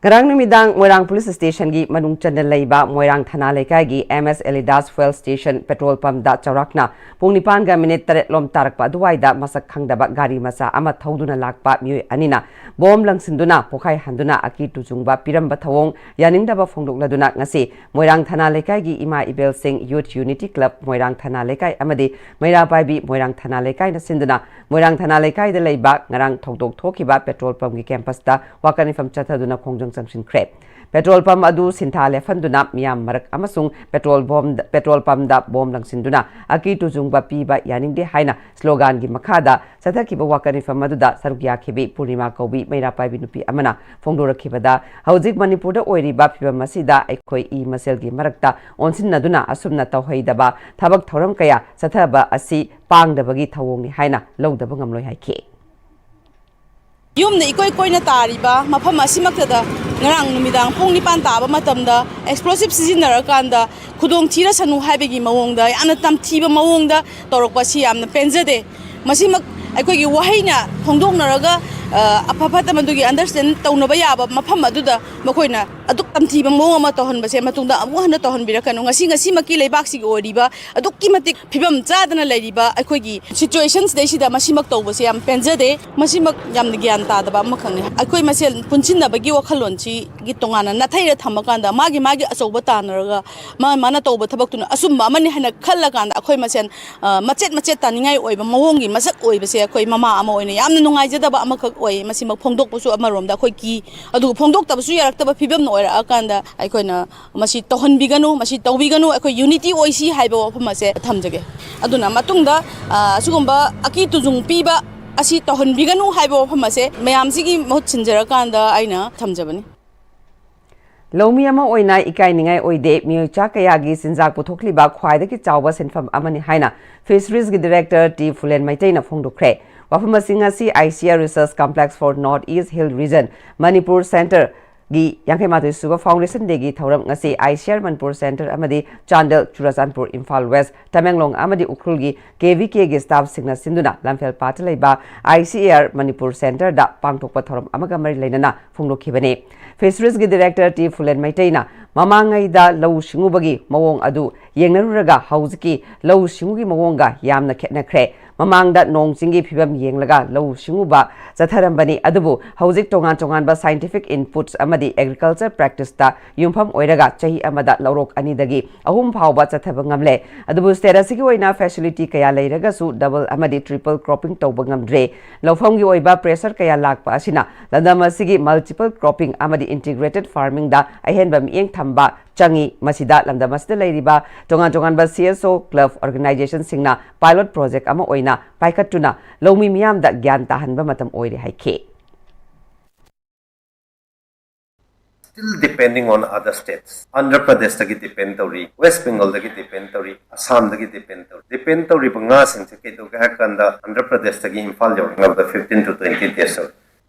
ꯉꯔꯥꯡ ꯅꯨꯃꯤꯗꯥꯡ ꯃꯣꯏꯔꯥꯡ ꯄꯨꯂꯤꯁ ꯁ꯭ꯇꯦꯁꯟꯒꯤ ꯃꯅꯨꯡ ꯆꯟꯅ ꯂꯩꯕ ꯃꯣꯏꯔꯥꯡ ꯊꯅꯥ ꯂꯩꯀꯥꯏꯒꯤ M S Elidas Fuel Station petrol pump ꯗ ꯆꯥꯎꯔꯥꯛꯅ ꯄꯨꯡ ꯅꯤꯄꯥꯟꯒ minute ꯇꯔꯦꯠ ꯂꯣꯝ ꯇꯥꯔꯛꯄ ꯑꯗꯨꯋꯥꯏꯗ ꯃꯁꯛ ꯈꯪꯗꯕ ꯒꯥꯔꯤ ꯃꯆꯥ ꯑꯃ ꯊꯧꯗꯨꯅ ꯂꯥꯛꯄ ꯃꯤꯑꯣꯏ ꯑꯅꯤꯅ bomb ꯂꯪꯁꯤꯟꯗꯨꯅ ꯄꯣꯈꯥꯏꯍꯟꯗꯨꯅ ꯑꯀꯤ ꯇꯨꯖꯨꯡꯕ ꯄꯤꯔꯝꯕ ꯊꯧꯑꯣꯡ ꯌꯥꯅꯤꯡꯗꯕ ꯐꯣꯡꯗꯣꯛꯂꯗꯨꯅ ꯉꯁꯤ ꯃꯣꯏꯔꯥꯡ ꯊꯅꯥ ꯂꯩꯀꯥꯏꯒꯤ ꯏꯃꯥ ꯏꯕꯦꯜꯁꯤꯡ Youth Unity Club ꯃꯣꯏꯔꯥꯡ ꯊꯅꯥ ꯂꯩꯀꯥꯏ ꯑꯃꯗꯤ ꯃꯩꯔꯥ ꯄꯥꯏꯕꯤ ꯃꯣꯏꯔꯥꯡ ꯊꯅꯥ ꯂꯩꯀꯥꯏꯅ ꯁꯤꯟꯗꯨꯅ ꯃꯣꯏꯔꯥꯡ ꯊꯅꯥ ꯂꯩꯀꯥꯏꯗ ꯂꯩꯕ ꯉꯔꯥꯡ ꯊꯧꯗꯣꯛ ꯊꯣꯛꯈꯤꯕ petrol pump ꯀꯤ campus ꯇ ꯋꯥꯀꯠ ꯃꯤꯐꯝ ꯆꯠꯊꯗꯨꯅ ꯈꯣꯡꯖꯪ ꯆꯪꯁꯤꯟꯈ꯭ꯔꯦ꯫ Petrol pump ꯑꯗꯨ ꯁꯤꯟꯊꯥ ꯂꯦꯞꯍꯟꯗꯨꯅ ꯃꯤꯌꯥꯝ ꯃꯔꯛ ꯑꯃꯁꯨꯡ petrol bomb, petrol pump ꯗ bomb ꯂꯪꯁꯤꯟꯗꯨꯅ ꯑꯀꯤ ꯇꯨꯖꯨꯡꯕ ꯄꯤꯕ ꯌꯥꯅꯤꯡꯗꯦ ꯍꯥꯏꯅ slogan ꯒꯤ ꯃꯈꯥꯗ ꯆꯠꯊꯈꯤꯕ ꯋꯥꯀꯠ ꯃꯤꯐꯝ ꯑꯗꯨꯗ ꯁꯔꯨꯛ ꯌꯥꯈꯤꯕꯤ ꯄꯨꯔꯅꯤꯃꯥ ꯀꯧꯕꯤ ꯃꯩꯔꯥ ꯄꯥꯏꯕꯤ ꯅꯨꯄꯤ ꯑꯃꯅ ꯐꯣꯡꯗꯣꯔꯛꯈꯤꯕꯗ, ꯍꯧꯖꯤꯛ ꯃꯅꯤꯄꯨꯔꯗ ꯑꯣꯏꯔꯤꯕ ꯐꯤꯕꯝ ꯑꯁꯤꯗ ꯑꯩꯈꯣꯏ ꯏ ꯃꯁꯦꯜꯒꯤ ꯃꯔꯛꯇ ꯑꯣꯟꯁꯤꯟꯅꯗꯨꯅ ꯑꯁꯨꯝꯅ ꯇꯧꯍꯩꯗꯕ ꯊꯕꯛ ꯊꯧꯔꯝ ꯀꯌꯥ ꯆꯠꯊꯕ ꯑꯁꯤ ꯄꯥꯡꯗꯕꯒꯤ ꯊꯧꯑꯣꯡꯅꯤ ꯍꯥꯏꯅ ꯂꯧꯗꯕ ꯉꯝꯂꯣꯏ ꯍꯥꯏꯈꯤ꯫ ꯌꯨꯝꯅ ꯏꯀꯣꯏ ꯀꯣꯏꯅ ꯇꯥꯔꯤꯕ ꯃꯐꯝ ꯑꯁꯤꯃꯛꯇꯗ ꯉꯔꯥꯡ ꯅꯨꯃꯤꯗꯥꯡ ꯄꯨꯡ ꯅꯤꯄꯥꯟ ꯇꯥꯕ ꯃꯇꯝꯗ explosive ꯁꯤꯖꯤꯟꯅꯔꯀꯥꯟꯗ ꯈꯨꯗꯣꯡ ꯊꯤꯔꯁꯅꯨ ꯍꯥꯏꯕꯒꯤ ꯃꯑꯣꯡꯗ ꯌꯥꯝꯅ ꯇꯝꯊꯤꯕ ꯃꯑꯣꯡꯗ ꯇꯧꯔꯛꯄ ꯑꯁꯤ ꯌꯥꯝꯅ ꯄꯦꯟꯖꯗꯦ꯫ ꯃꯁꯤꯃꯛ ꯑꯩꯈꯣꯏꯒꯤ ꯋꯥꯍꯩꯅ ꯐꯣꯡꯗꯣꯛꯅꯔꯒ ꯑꯐ ꯐꯠꯇ ꯃꯗꯨꯒꯤ ꯑꯟꯗꯔꯁꯇꯦꯟ ꯇꯧꯅꯕ ꯌꯥꯕ ꯃꯐꯝ ꯑꯗꯨꯗ ꯃꯈꯣꯏꯅ ꯑꯗꯨꯛ ꯇꯝꯊꯤꯕ ꯃꯑꯣꯡ ꯑꯃ ꯇꯧꯍꯟꯕꯁꯦ ꯃꯇꯨꯡꯗ ꯑꯃꯨꯛ ꯍꯟꯅ ꯇꯧꯍꯟꯕꯤꯔꯛꯀꯅꯨ꯫ ꯉꯁꯤ ꯉꯁꯤꯃꯛꯀꯤ ꯂꯩꯕꯥꯛꯁꯤꯒꯤ ꯑꯣꯏꯔꯤꯕ ꯑꯗꯨꯛꯀꯤ ꯃꯇꯤꯛ ꯐꯤꯕꯝ ꯆꯥꯗꯅ ꯂꯩꯔꯤꯕ ꯑꯩꯈꯣꯏꯒꯤ ꯁꯤꯆꯨꯋꯦꯁꯟꯁꯤꯗꯩꯁꯤꯗ ꯃꯁꯤꯃꯛ ꯇꯧꯕꯁꯦ ꯌꯥꯝ ꯄꯦꯟꯖꯗꯦ꯫ ꯃꯁꯤꯃꯛ ꯌꯥꯝꯅ ꯒ꯭ꯌꯥꯟ ꯇꯥꯗꯕ ꯑꯃꯈꯛꯅꯤ꯫ ꯑꯩꯈꯣꯏ ꯃꯁꯦꯜ ꯄꯨꯟꯁꯤꯟꯅꯕꯒꯤ ꯋꯥꯈꯜꯂꯣꯟꯁꯤꯒꯤ ꯇꯣꯉꯥꯟꯅ ꯅꯥꯊꯩꯔ ꯊꯝꯃꯀꯥꯟꯗ ꯃꯥꯒꯤ ꯃꯥꯒꯤ ꯑꯆꯧꯕ ꯇꯥꯟꯅꯔꯒ ꯃꯥ ꯃꯥꯅ ꯇꯧꯕ ꯊꯕꯛꯇꯨꯅ ꯑꯆꯨꯝꯕ ꯑꯃꯅꯤ ꯍꯥꯏꯅ ꯈꯜꯂꯀꯥꯟꯗ ꯑꯩꯈꯣꯏ ꯃꯁꯦꯜ ꯃꯆꯦꯠ ꯃꯆꯦꯠ ꯇꯥꯅꯤꯡꯉꯥꯏ ꯑꯣꯏꯕ ꯃꯑꯣꯡꯒꯤ ꯃꯁꯛ ꯑꯣꯏꯕꯁꯦ ꯑꯩꯈꯣꯏ ꯃꯃꯥ ꯑꯃ ꯑꯣꯏꯅ ꯌꯥꯝꯅ ꯅꯨꯡꯉꯥꯏꯖꯗꯕ ꯑꯃꯈꯛ ꯑꯣꯏ꯫ ꯃꯁꯤꯃꯛ ꯐꯣꯡꯗꯣꯛꯄꯁꯨ ꯑꯃꯔꯣꯝꯗ ꯑꯩꯈꯣꯏ ꯀꯤ, ꯑꯗꯨꯒ ꯐꯣꯡꯗꯣꯛꯇꯕꯁꯨ ꯌꯥꯔꯛꯇꯕ ꯐꯤꯕꯝꯅ ꯑꯣꯏꯔꯛꯑꯀꯥꯟꯗ ꯑꯩꯈꯣꯏꯅ ꯃꯁꯤ ꯇꯧꯍꯟꯕꯤꯒꯅꯨ, ꯃꯁꯤ ꯇꯧꯕꯤꯒꯅꯨ, ꯑꯩꯈꯣꯏ ꯌꯨꯅꯤꯇꯤ ꯑꯣꯏꯁꯤ ꯍꯥꯏꯕ ꯋꯥꯐꯝ ꯑꯁꯦ ꯊꯝꯖꯒꯦ꯫ ꯑꯗꯨꯅ ꯃꯇꯨꯡꯗ ꯑꯁꯤꯒꯨꯝꯕ ꯑꯀꯤ ꯇꯨꯖꯨꯡ ꯄꯤꯕ ꯑꯁꯤ ꯇꯧꯍꯟꯕꯤꯒꯅꯨ ꯍꯥꯏꯕ ꯋꯥꯐꯝ ꯑꯁꯦ ꯃꯌꯥꯝꯁꯤꯒꯤ ꯃꯍꯨꯠ ꯁꯤꯟꯖꯔꯀꯥꯟꯗ ꯑꯩꯅ ꯊꯝꯖꯕꯅꯤ꯫ ꯂꯧꯃꯤ ꯑꯃ ꯑꯣꯏꯅ ꯏꯀꯥꯏꯅꯤꯡꯉꯥꯏ ꯑꯣꯏꯗꯦ, ꯃꯤꯑꯣꯏ ꯆꯥ ꯀꯌꯥꯒꯤ ꯆꯤꯟꯖꯥꯛ ꯄꯨꯊꯣꯛꯂꯤꯕ ꯈ꯭ꯋꯥꯏꯗꯒꯤ ꯆꯥꯎꯕ ꯁꯤꯟꯐꯝ ꯑꯃꯅꯤ ꯍꯥꯏꯅ ꯐꯤꯁꯔꯤꯖꯒꯤ ꯗꯤꯔꯦꯛꯇꯔ ꯇꯤ ꯐꯨꯂꯦꯟ ꯃꯩꯇꯩꯅ ꯐꯣꯡꯗꯣꯛꯈ꯭ꯔꯦ꯫ ꯋꯥꯐꯝ ꯑꯁꯤ ꯉꯁꯤ I C R research complex for north east hill region Manipur ꯁꯦꯟꯇꯔꯒꯤ ꯌꯥꯡꯈꯩ ꯃꯥꯊꯣꯏ ꯁꯨꯕ ꯐꯥꯎꯟꯗꯦꯁꯟ ꯗꯦꯒꯤ ꯊꯧꯔꯝ ꯉꯁꯤ I C R Manipur centre ꯑꯃꯗꯤ ꯆꯥꯟꯗꯦꯜ, ꯆꯨꯔꯆꯥꯟꯄꯨꯔ, ꯏꯝꯐꯥꯜ ꯋꯦꯁ, ꯇꯃꯦꯡꯂꯣꯡ ꯑꯃꯗꯤ ꯎꯈ꯭ꯔꯨꯜꯒꯤ ꯀꯦ ꯚꯤ ꯀꯦꯒꯤ ꯁ꯭ꯇꯥꯐꯁꯤꯡꯅ ꯁꯤꯟꯗꯨꯅ ꯂꯝꯐꯦꯜ ꯄꯥꯠꯇ ꯂꯩꯕ I C A R Manipur ꯁꯦꯟꯇꯔꯗ ꯄꯥꯡꯊꯣꯛꯄ ꯊꯧꯔꯝ ꯑꯃꯒ ꯃꯔꯤ ꯂꯩꯅꯅ ꯐꯣꯡꯗꯣꯛꯈꯤꯕꯅꯤ꯫ ꯐꯤꯁꯔꯤꯖꯒꯤ ꯗꯤꯔꯦꯛꯇꯔ ꯇꯤ ꯐꯨꯂꯦꯟ ꯃꯩꯇꯩꯅ ꯃꯃꯥꯡꯉꯩꯗ ꯂꯧꯎ ꯁꯤꯡꯎꯕꯒꯤ ꯃꯑꯣꯡ ꯑꯗꯨ ꯌꯦꯡꯅꯔꯨꯔꯒ ꯍꯧꯖꯤꯛꯀꯤ ꯂꯧꯎ ꯁꯤꯡꯎꯒꯤ ꯃꯑꯣꯡꯒ ꯌꯥꯝꯅ ꯈꯦꯠꯅꯈ꯭ꯔꯦ꯫ ꯃꯃꯥꯡꯗ ꯅꯣꯡ ꯆꯤꯡꯒꯤ ꯐꯤꯕꯝ ꯌꯦꯡꯂꯒ ꯂꯧꯎ ꯁꯤꯡꯎꯕ ꯆꯠꯊꯔꯝꯕꯅꯤ, ꯑꯗꯨꯕꯨ ꯍꯧꯖꯤꯛ ꯇꯣꯉꯥꯟ ꯇꯣꯉꯥꯟꯕ ꯁꯥꯏꯟꯇꯤꯐꯤꯛ ꯏꯟꯄꯨꯠꯁ ꯑꯃꯗꯤ ꯑꯦꯒ꯭ꯔꯤꯀꯜꯆꯔ ꯄ꯭ꯔꯦꯛꯇꯤꯁꯇ ꯌꯨꯝꯐꯝ ꯑꯣꯏꯔꯒ ꯆꯍꯤ ꯑꯃꯗ ꯂꯧꯔꯣꯛ ꯑꯅꯤꯗꯒꯤ ꯑꯍꯨꯝ ꯐꯥꯎꯕ ꯆꯠꯊꯕ ꯉꯝꯂꯦ꯫ ꯑꯗꯨꯕꯨ ꯁ꯭ꯇꯦꯠ ꯑꯁꯤꯒꯤ ꯑꯣꯏꯅ ꯐꯦꯁꯤꯂꯤꯇꯤ ꯀꯌꯥ ꯂꯩꯔꯒꯁꯨ ꯗꯕꯜ ꯑꯃꯗꯤ ꯇ꯭ꯔꯤꯄꯜ ꯀ꯭ꯔꯣꯞꯄꯤꯡ ꯇꯧꯕ ꯉꯝꯗ꯭ꯔꯦ꯫ ꯂꯧꯐꯝꯒꯤ ꯑꯣꯏꯕ ꯄ꯭ꯔꯦꯁꯔ ꯀꯌꯥ ꯂꯥꯛꯄ ꯑꯁꯤꯅ ꯂꯝꯗꯝ ꯑꯁꯤꯒꯤ ꯃꯜꯇꯤꯄꯜ ꯀ꯭ꯔꯣꯞꯄꯤꯡ ꯑꯃꯗꯤ ꯏꯟꯇꯤꯒ꯭ꯔꯦꯇꯦꯗ ꯐꯥꯔꯃꯤꯡꯗ ꯑꯍꯦꯟꯕ ꯃꯤꯠꯌꯦꯡ ꯊꯝꯕ ꯆꯪꯏ꯫ ꯃꯁꯤꯗ ꯂꯝꯗꯝ ꯑꯁꯤꯗ ꯂꯩꯔꯤꯕ ꯇꯣꯉꯥꯟ ꯇꯣꯉꯥꯟꯕ ꯁꯤ ꯑꯦꯁ ꯑꯣ ꯀ꯭ꯂꯕ ꯑꯣꯔꯒꯅꯥꯏꯖꯦꯁꯟꯁꯤꯡꯅ ꯄꯥꯏꯂꯣꯠ ꯄ꯭ꯔꯣꯖꯦꯛ ꯑꯃ ꯑꯣꯏꯅ ꯄꯥꯏꯈꯠꯇꯨꯅ ꯂꯧꯃꯤ ꯃꯤꯌꯥꯝꯗ ꯒ꯭ꯌꯥꯟ ꯇꯥꯍꯟꯕ ꯃꯇꯝ ꯑꯣꯏꯔꯦ ꯍꯥꯏꯈꯤ꯫ Still depending on other states. Andhra ꯄ꯭ꯔꯗꯦꯁꯇꯒꯤ ꯗꯤꯄꯦꯟ ꯇꯧꯔꯤ, ꯋꯦꯁ ꯕꯦꯡꯒꯜꯗꯒꯤ ꯗꯤꯄꯦꯟ ꯇꯧꯔꯤ, ꯑꯁꯥꯝꯗꯒꯤ ꯗꯤꯄꯦꯟ ꯇꯧꯔꯤ꯫ ꯗꯤꯄꯦꯟ ꯇꯧꯔꯤꯕ ꯉꯥꯁꯤꯡꯁꯦ ꯀꯩꯗꯧꯒꯦ ꯍꯥꯏ ꯀꯥꯟꯗ Andhra ꯄ꯭ꯔꯗꯦꯁꯇꯒꯤ Imphal ꯌꯧꯔꯛꯅꯕꯗ fifteen to twenty days ꯆꯪꯉꯤ꯫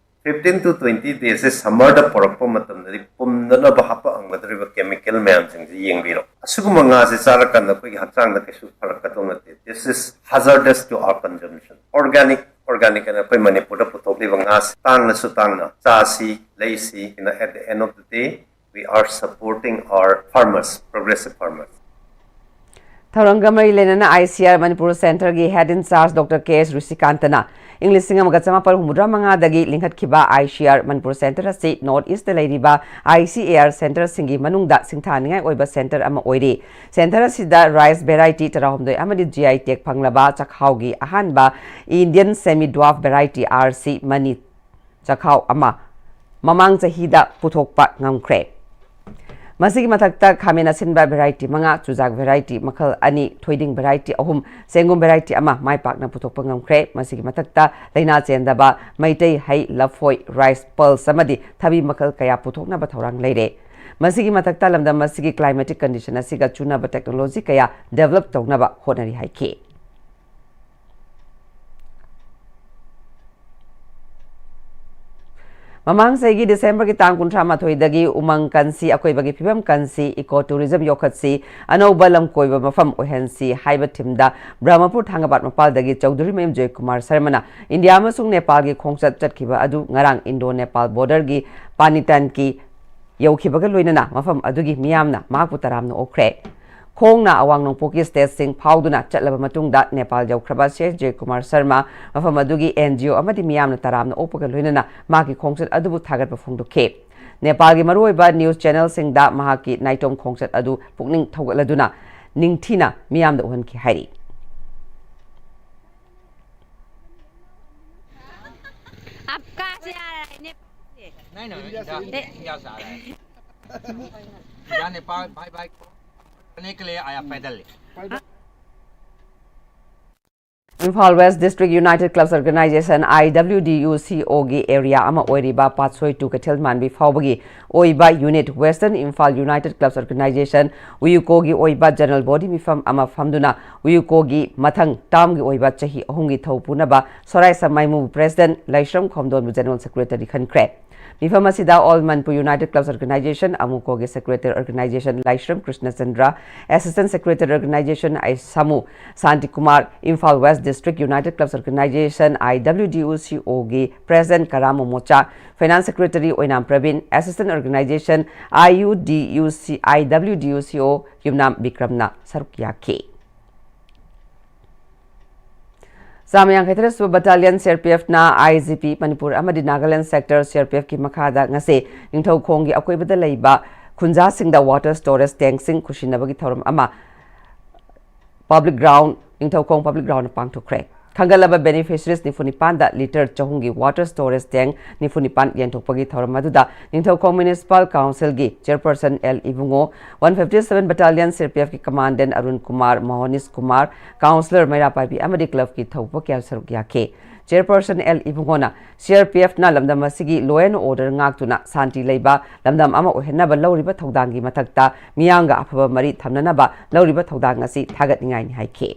Fifteen to twenty days say summer ꯗ ꯄꯨꯔꯛꯄ ꯃꯇꯝꯗꯗꯤ ꯄꯨꯝꯅꯅꯕ ꯍꯥꯞꯄꯛꯑꯝꯒꯗꯧꯔꯤꯕ ꯀꯦꯃꯤꯀꯦꯜ ꯃꯌꯥꯝꯁꯤꯡꯁꯦ ꯌꯦꯡꯕꯤꯔꯣ꯫ ꯑꯁꯤꯒꯨꯝꯕ ꯉꯥꯁꯦ ꯆꯥꯔꯀꯥꯟꯗ ꯑꯩꯈꯣꯏꯒꯤ ꯍꯛꯆꯥꯡꯗ ꯀꯩꯁꯨ ꯐꯔꯛꯀꯗꯧ ꯅꯠꯇꯦ꯫ This is hazardous to our consumption. Organic organic ꯑꯣꯏꯅ ꯑꯩꯈꯣꯏ ꯃꯅꯤꯄꯨꯔꯗ ꯄꯨꯊꯣꯛꯂꯤꯕ ꯉꯥꯁꯤ ꯇꯥꯡꯅꯁꯨ ꯇꯥꯡꯅ ꯆꯥꯁꯤ, ꯂꯩꯁꯤ, you know, at the end of the day, we are supporting our farmers, progressive farmers. ꯊꯧꯔꯝꯒ ꯃꯔꯤ ꯂꯩꯅꯅ ICR Manipur Centreꯒꯤ Head in Charge Doctor K S ꯔꯨꯁꯤꯀꯥꯟꯇꯅ ꯏꯪ ꯂꯤꯁꯤꯡ ꯑꯃꯒ ꯆꯃꯥꯄꯜ ꯍꯨꯝꯐꯨꯇꯔꯥ ꯃꯉꯥꯗꯒꯤ ꯂꯤꯡꯈꯠꯈꯤꯕ ICR Manipur Centre ꯑꯁꯤ North Eastꯇ ꯂꯩꯔꯤꯕ ICAR centreꯁꯤꯡꯒꯤ ꯃꯅꯨꯡꯗ ꯁꯤꯡꯊꯥꯅꯤꯡꯉꯥꯏ ꯑꯣꯏꯕ centre ꯑꯃ ꯑꯣꯏꯔꯤ꯫ Centre ꯑꯁꯤꯗ rice variety ꯇꯔꯥꯍꯨꯝꯗꯣꯏ ꯑꯃꯗꯤ GI tag ꯐꯪꯂꯕ ꯆꯥꯛꯍꯥꯎꯒꯤ ꯑꯍꯥꯟꯕ Indian Semi Dwarf Variety, RC ꯃꯅꯤ ꯆꯥꯛꯍꯥꯎ ꯑꯃ ꯃꯃꯥꯡ ꯆꯍꯤꯗ ꯄꯨꯊꯣꯛꯄ ꯉꯝꯈ꯭ꯔꯦ꯫ ꯃꯁꯤꯒꯤ ꯃꯊꯛꯇ ꯈꯥꯃꯦꯟ ꯑꯁꯤꯟꯕ variety ꯃꯉꯥ, ꯆꯨꯖꯥꯛ variety ꯃꯈꯜ ꯑꯅꯤ, ꯊꯣꯏꯗꯤꯡ variety ꯑꯍꯨꯝ, ꯆꯦꯡꯒꯨꯝ variety ꯑꯃ ꯃꯥꯏ ꯄꯥꯛꯅ ꯄꯨꯊꯣꯛꯄ ꯉꯝꯈ꯭ꯔꯦ꯫ ꯃꯁꯤꯒꯤ ꯃꯊꯛꯇ ꯂꯥꯏꯅꯥ ꯆꯦꯟꯗꯕ ꯃꯩꯇꯩ ꯍꯩ, ꯂꯐꯣꯏ, rice pulse ꯑꯃꯗꯤ ꯊꯕꯤ ꯃꯈꯜ ꯀꯌꯥ ꯄꯨꯊꯣꯛꯅꯕ ꯊꯧꯔꯥꯡ ꯂꯩꯔꯦ꯫ ꯃꯁꯤꯒꯤ ꯃꯊꯛꯇ ꯂꯝꯗꯝ ꯑꯁꯤꯒꯤ climatic condition ꯑꯁꯤꯒ ꯆꯨꯅꯕ technology ꯀꯌꯥ develop ꯇꯧꯅꯕ ꯍꯣꯠꯅꯔꯤ ꯍꯥꯏꯈꯤ꯫ ꯃꯃꯥꯡ ꯆꯍꯤꯒꯤ ꯗꯤꯁꯦꯝꯕꯔꯒꯤ ꯇꯥꯡ ꯀꯨꯟꯊ꯭ꯔꯥ ꯃꯥꯊꯣꯏꯗꯒꯤ ꯎꯃꯪ ꯀꯟꯁꯤ, ꯑꯀꯣꯏꯕꯒꯤ ꯐꯤꯕꯝ ꯀꯟꯁꯤ, eco tourism ꯌꯣꯛꯈꯠꯁꯤ, ꯑꯅꯧꯕ ꯂꯝ ꯀꯣꯏꯕ ꯃꯐꯝ ꯑꯣꯏꯍꯟꯁꯤ ꯍꯥꯏꯕ themeꯗ ꯕ꯭ꯔꯍꯃꯄꯨꯔ ꯊꯥꯡꯒꯄꯥꯠ ꯃꯄꯥꯜꯗꯒꯤ ꯆꯧꯙꯨꯔꯤꯃꯌꯨꯝ ꯖꯣꯏꯀꯨꯃꯥꯔ ꯁꯔꯃꯅ ꯏꯟꯗꯤꯌꯥ ꯑꯃꯁꯨꯡ ꯅꯦꯄꯥꯜꯒꯤ ꯈꯣꯡꯆꯠ ꯆꯠꯈꯤꯕ ꯑꯗꯨ ꯉꯔꯥꯡ ꯏꯟꯗꯣ ꯅꯦꯄꯥꯜ borderꯒꯤ ꯄꯥꯅꯤꯇꯥꯟꯀꯤ ꯌꯧꯈꯤꯕꯒ ꯂꯣꯏꯅꯅ ꯃꯐꯝ ꯑꯗꯨꯒꯤ ꯃꯤꯌꯥꯝꯅ ꯃꯍꯥꯛꯄꯨ ꯇꯔꯥꯝꯅ ꯑꯣꯛꯈ꯭ꯔꯦ꯫ ꯈꯣꯡꯅ ꯑꯋꯥꯡ ꯅꯣꯡꯄꯣꯛꯀꯤ stateꯁꯤꯡ ꯐꯥꯎꯗꯨꯅ ꯆꯠꯂꯕ ꯃꯇꯨꯡꯗ ꯅꯦꯄꯥꯜ ꯌꯧꯈ꯭ꯔꯕ ꯁꯤ ꯑꯦꯁ ꯖꯣꯏꯀꯨꯃꯥꯔ ꯁꯔꯃ ꯃꯐꯝ ꯑꯗꯨꯒꯤ NGO ꯑꯃꯗꯤ ꯃꯤꯌꯥꯝꯅ ꯇꯔꯥꯝꯅ ꯑꯣꯛꯄꯒ ꯂꯣꯏꯅꯅ ꯃꯍꯥꯛꯀꯤ ꯈꯣꯡꯆꯠ ꯑꯗꯨꯕꯨ ꯊꯥꯒꯠꯄ ꯐꯣꯡꯗꯣꯛꯈꯤ꯫ ꯅꯦꯄꯥꯜꯒꯤ ꯃꯔꯨꯑꯣꯏꯕ news channelꯁꯤꯡꯗ ꯃꯍꯥꯛꯀꯤ ꯅꯥꯏꯇꯣꯝ ꯈꯣꯡꯆꯠ ꯑꯗꯨ ꯄꯨꯛꯅꯤꯡ ꯊꯧꯒꯠꯂꯗꯨꯅ ꯅꯤꯡꯊꯤꯅ ꯃꯤꯌꯥꯝꯗ ꯎꯍꯟꯈꯤ ꯍꯥꯏꯔꯤ꯫ आप कहाँ से आ रहा है? नेपाल से? नहीं नहीं इंडिया से इंडिया से आ रहा है। इंडिया नेपाल भाई भाई को करने के लिए आया पैदल। Imphal West District United Clubs Organisation, IWDUCOꯒꯤ area ꯑꯃ ꯑꯣꯏꯔꯤꯕ ꯄꯥꯠꯁꯣꯏ to ꯀꯩꯊꯦꯜ ꯃꯥꯟꯕꯤ ꯐꯥꯎꯕꯒꯤ ꯑꯣꯏꯕ unit Western Imphal United Clubs Organisation, WIUCOꯒꯤ ꯑꯣꯏꯕ general body ꯃꯤꯐꯝ ꯑꯃ ꯐꯝꯗꯨꯅ WIUCOꯒꯤ ꯃꯊꯪ termꯒꯤ ꯑꯣꯏꯕ ꯆꯍꯤ ꯑꯍꯨꯝꯒꯤ ꯊꯧ ꯄꯨꯅꯕ ꯁꯣꯔꯥꯏ ꯁꯝꯃꯥꯏꯃꯨ President ꯂꯥꯏꯁ꯭ꯔꯝ ꯈꯣꯝꯗꯣꯟꯕꯨ General Secretary ꯈꯟꯈ꯭ꯔꯦ꯫ ꯃꯤꯐꯝ ꯑꯁꯤꯗ All Manipur United Clubs Organisation, ꯑꯃꯨꯀꯣꯒꯤ Secretary Organisation ꯂꯥꯏꯁ꯭ꯔꯝ ꯀ꯭ꯔꯤꯁꯅꯆꯟꯗ꯭ꯔ, Assistant Secretary Organisation ꯑꯩ ꯁꯥꯃꯨ Shantikumar, Imphal West District District United Clubs Organization, I W D U C O ꯒꯤ President Karam ꯃꯣꯃꯣꯆꯥ, Finance Secretary Oinam Praveen, Assistant Organization, I U D U C, I W D U C O, ꯌꯨꯝꯅꯥꯝ ꯕꯤꯀ꯭ꯔꯝꯅ ꯁꯔꯨꯛ ꯌꯥꯈꯤ꯫ ꯆꯥꯝꯃ ꯌꯥꯡꯈꯩ ꯇꯔꯦꯠ ꯁꯨꯕ Battalion C R P F ꯅ I G P Manipur ꯑꯃꯗꯤ Nagaland Sector C R P F ꯀꯤ ꯃꯈꯥꯗ ꯉꯁꯤ ꯅꯤꯡꯊꯧꯈꯣꯡꯒꯤ ꯑꯀꯣꯏꯕꯗ ꯂꯩꯕ ꯈꯨꯟꯖꯥꯁꯤꯡꯗ water storage tank ꯁꯤꯡ ꯈꯨꯠꯁꯤꯟꯅꯕꯒꯤ ꯊꯧꯔꯝ ꯑꯃ Public Ground, Ningthoukhong Public Ground ꯗ ꯄꯥꯡꯊꯣꯛꯈ꯭ꯔꯦ꯫ ꯈꯟꯒꯠꯂꯕ beneficiaries ꯅꯤꯐꯨ ꯅꯤꯄꯥꯟꯗ litre ꯆꯍꯨꯝꯒꯤ water storage tank ꯅꯤꯐꯨ ꯅꯤꯄꯥꯟ ꯌꯦꯟꯊꯣꯛꯄꯒꯤ ꯊꯧꯔꯝ ꯑꯗꯨꯗ ꯅꯤꯡꯊꯧꯈꯣꯡ Municipal Council ꯒꯤ Chairperson L ꯏꯕꯨꯡꯉꯣ, one fifty seven Battalion C R P F ꯀꯤ Commandant ꯑꯔꯨꯟ ꯀꯨꯃꯥꯔ, ꯃꯣꯍꯅꯤꯁ ꯀꯨꯃꯥꯔ, Councillor ꯃꯩꯔꯥ ꯄꯥꯏꯕꯤ ꯑꯃꯗꯤ club ꯀꯤ ꯊꯧꯕ ꯀꯌꯥ ꯁꯔꯨꯛ ꯌꯥꯈꯤ꯫ Chairperson L ꯏꯕꯨꯡꯉꯣꯅ C R P F ꯅ ꯂꯝꯗꯝ ꯑꯁꯤꯒꯤ law and order ꯉꯥꯛꯇꯨꯅ ꯁꯥꯟꯇꯤ ꯂꯩꯕ ꯂꯝꯗꯝ ꯑꯃ ꯑꯣꯏꯍꯟꯅꯕ ꯂꯧꯔꯤꯕ ꯊꯧꯗꯥꯡꯒꯤ ꯃꯊꯛꯇ ꯃꯤꯌꯥꯝꯒ ꯑꯐꯕ ꯃꯔꯤ ꯊꯝꯅꯅꯕ ꯂꯧꯔꯤꯕ ꯊꯧꯗꯥꯡ ꯑꯁꯤ ꯊꯥꯒꯠꯅꯤꯡꯉꯥꯏꯅꯤ ꯍꯥꯏꯈꯤ꯫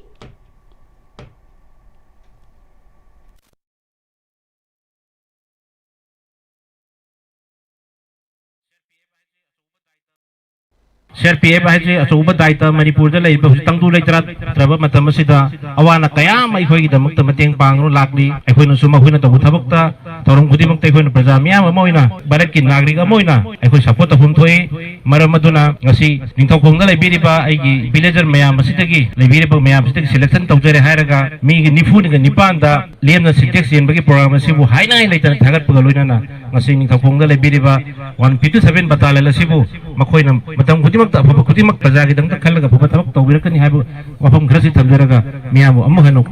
C R P F ꯍꯥꯏꯁꯦ ꯑꯆꯧꯕ ꯗꯥꯏꯇ ꯃꯅꯤꯄꯨꯔꯗ ꯂꯩꯔꯤꯕ ꯍꯧꯖꯤꯛ ꯇꯪꯗꯨ ꯂꯩꯇꯥꯔ-, ꯂꯩꯇ꯭ꯔꯕ ꯃꯇꯝ ꯑꯁꯤꯗ ꯑꯋꯥ ꯑꯅꯥ ꯀꯌꯥ ꯑꯃ ꯑꯩꯈꯣꯏꯒꯤꯗꯃꯛꯇ ꯃꯇꯦꯡ ꯄꯥꯡꯗꯨꯅ ꯂꯥꯛꯂꯤ꯫ ꯑꯩꯈꯣꯏꯅꯁꯨ ꯃꯈꯣꯏꯅ ꯇꯧꯕ ꯊꯕꯛꯇ, ꯊꯧꯔꯝ ꯈꯨꯗꯤꯡꯃꯛꯇ ꯑꯩꯈꯣꯏꯅ ꯄ꯭ꯔꯖꯥ ꯃꯤꯌꯥꯝ ꯑꯃ ꯑꯣꯏꯅ, ꯚꯥꯔꯠꯀꯤ ꯅꯥꯒꯔꯤꯛ ꯑꯃ ꯑꯣꯏꯅ ꯑꯩꯈꯣꯏ support ꯇꯧꯐꯝ ꯊꯣꯛꯏ꯫ ꯃꯔꯝ ꯑꯗꯨꯅ ꯉꯁꯤ ꯅꯤꯡꯊꯧꯈꯣꯡꯗ ꯂꯩꯕꯤꯔꯤꯕ ꯑꯩꯒꯤ villager ꯃꯌꯥꯝ ꯑꯁꯤꯗꯒꯤ, ꯂꯩꯕꯤꯔꯤꯕ ꯃꯌꯥꯝ ꯑꯁꯤꯗꯒꯤ selection ꯇꯧꯖꯔꯦ ꯍꯥꯏꯔꯒ ꯃꯤꯒꯤ ꯅꯤꯐꯨꯅꯤꯒ ꯅꯤꯄꯥꯟꯗ ꯂꯦꯝꯅ Sintex ꯌꯦꯟꯕꯒꯤ program ꯑꯁꯤꯕꯨ ꯍꯥꯏꯅꯤꯡꯉꯥꯏ ꯂꯩꯇꯅ ꯊꯥꯒꯠꯄꯒ ꯂꯣꯏꯅꯅ ꯉꯁꯤ ꯅꯤꯡꯊꯧꯈꯣꯡꯗ ꯂꯩꯕꯤꯔꯤꯕ one fifty seven Battalion ꯑꯁꯤꯕꯨ ꯃꯈꯣꯏꯅ ꯃꯇꯝ ꯈꯨꯗꯤꯡꯃꯛꯇ ꯑꯐꯕ ꯈꯨꯗꯤꯡꯃꯛ ꯄ꯭ꯔꯖꯥꯒꯤꯗꯃꯛꯇ ꯈꯜꯂꯒ ꯑꯐꯕ ꯊꯕꯛ ꯇꯧꯕꯤꯔꯛꯀꯅꯤ ꯍꯥꯏꯕ ꯋꯥꯐꯝ ꯈꯔꯁꯤ ꯊꯝꯖꯔꯒ ꯃꯤꯌꯥꯝꯕꯨ ꯑꯃꯨꯛ ꯍꯟꯅ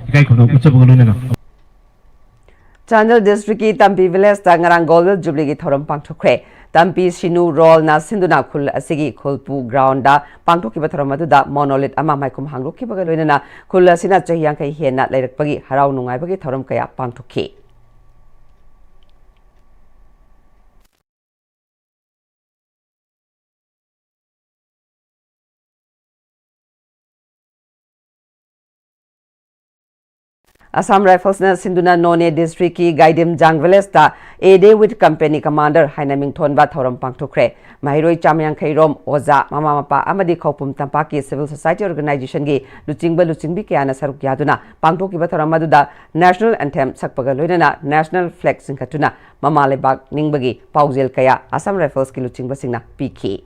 ꯏꯀꯥꯏ ꯈꯨꯝꯅꯕ ꯎꯠꯆꯕꯒ ꯂꯣꯏꯅꯅ꯫ ꯆꯥꯟꯗꯦꯜ district ꯀꯤ ꯇꯝꯄꯤ village ꯇ ꯉꯔꯥꯡ Golden Jubilee ꯒꯤ ꯊꯧꯔꯝ ꯄꯥꯡꯊꯣꯛꯈ꯭ꯔꯦ꯫ ꯇꯝꯄꯤ ꯁꯤꯅꯨ ꯔꯣꯜꯅ ꯁꯤꯟꯗꯨꯅ ꯈꯨꯜ ꯑꯁꯤꯒꯤ ꯈꯨꯜꯄꯨ ground ꯗ ꯄꯥꯡꯊꯣꯛꯈꯤꯕ ꯊꯧꯔꯝ ꯑꯗꯨꯗ monolith ꯑꯃ ꯃꯥꯏꯈꯨꯝ ꯍꯥꯡꯗꯣꯛꯈꯤꯕꯒ ꯂꯣꯏꯅꯅ ꯈꯨꯜ ꯑꯁꯤꯅ ꯆꯍꯤ ꯌꯥꯡꯈꯩ ꯍꯦꯟꯅ ꯂꯩꯔꯛꯄꯒꯤ ꯍꯔꯥꯎ ꯅꯨꯡꯉꯥꯏꯕꯒꯤ ꯊꯧꯔꯝ ꯀꯌꯥ ꯄꯥꯡꯊꯣꯛꯈꯤ꯫ Assam Riflesꯅ ꯁꯤꯟꯗꯨꯅ Noney districtꯀꯤ Gaidimjang villageꯇ A Day with Company Commander ꯍꯥꯏꯅ ꯃꯤꯡꯊꯣꯟꯕ ꯊꯧꯔꯝ ꯄꯥꯡꯊꯣꯛꯈ꯭ꯔꯦ꯫ ꯃꯍꯩꯔꯣꯏ ꯆꯥꯝꯃ ꯌꯥꯡꯈꯩ ꯔꯣꯝ, ꯑꯣꯖꯥ, ꯃꯃꯥ ꯃꯄꯥ ꯑꯃꯗꯤ ꯈꯧꯄꯨꯝ ꯇꯝꯄꯥꯛꯀꯤ civil society organizationꯒꯤ ꯂꯨꯆꯤꯡꯕ ꯂꯨꯆꯤꯡꯕꯤ ꯀꯌꯥꯅ ꯁꯔꯨꯛ ꯌꯥꯗꯨꯅ ꯄꯥꯡꯊꯣꯛꯈꯤꯕ ꯊꯧꯔꯝ ꯑꯗꯨꯗ national anthem ꯁꯛꯄꯒ ꯂꯣꯏꯅꯅ national flag ꯆꯤꯡꯈꯠꯇꯨꯅ ꯃꯃꯥ ꯂꯩꯕꯥꯛ ꯅꯤꯡꯕꯒꯤ ꯄꯥꯎꯖꯦꯜ ꯀꯌꯥ Assam Riflesꯀꯤ ꯂꯨꯆꯤꯡꯕꯁꯤꯡꯅ ꯄꯤꯈꯤ꯫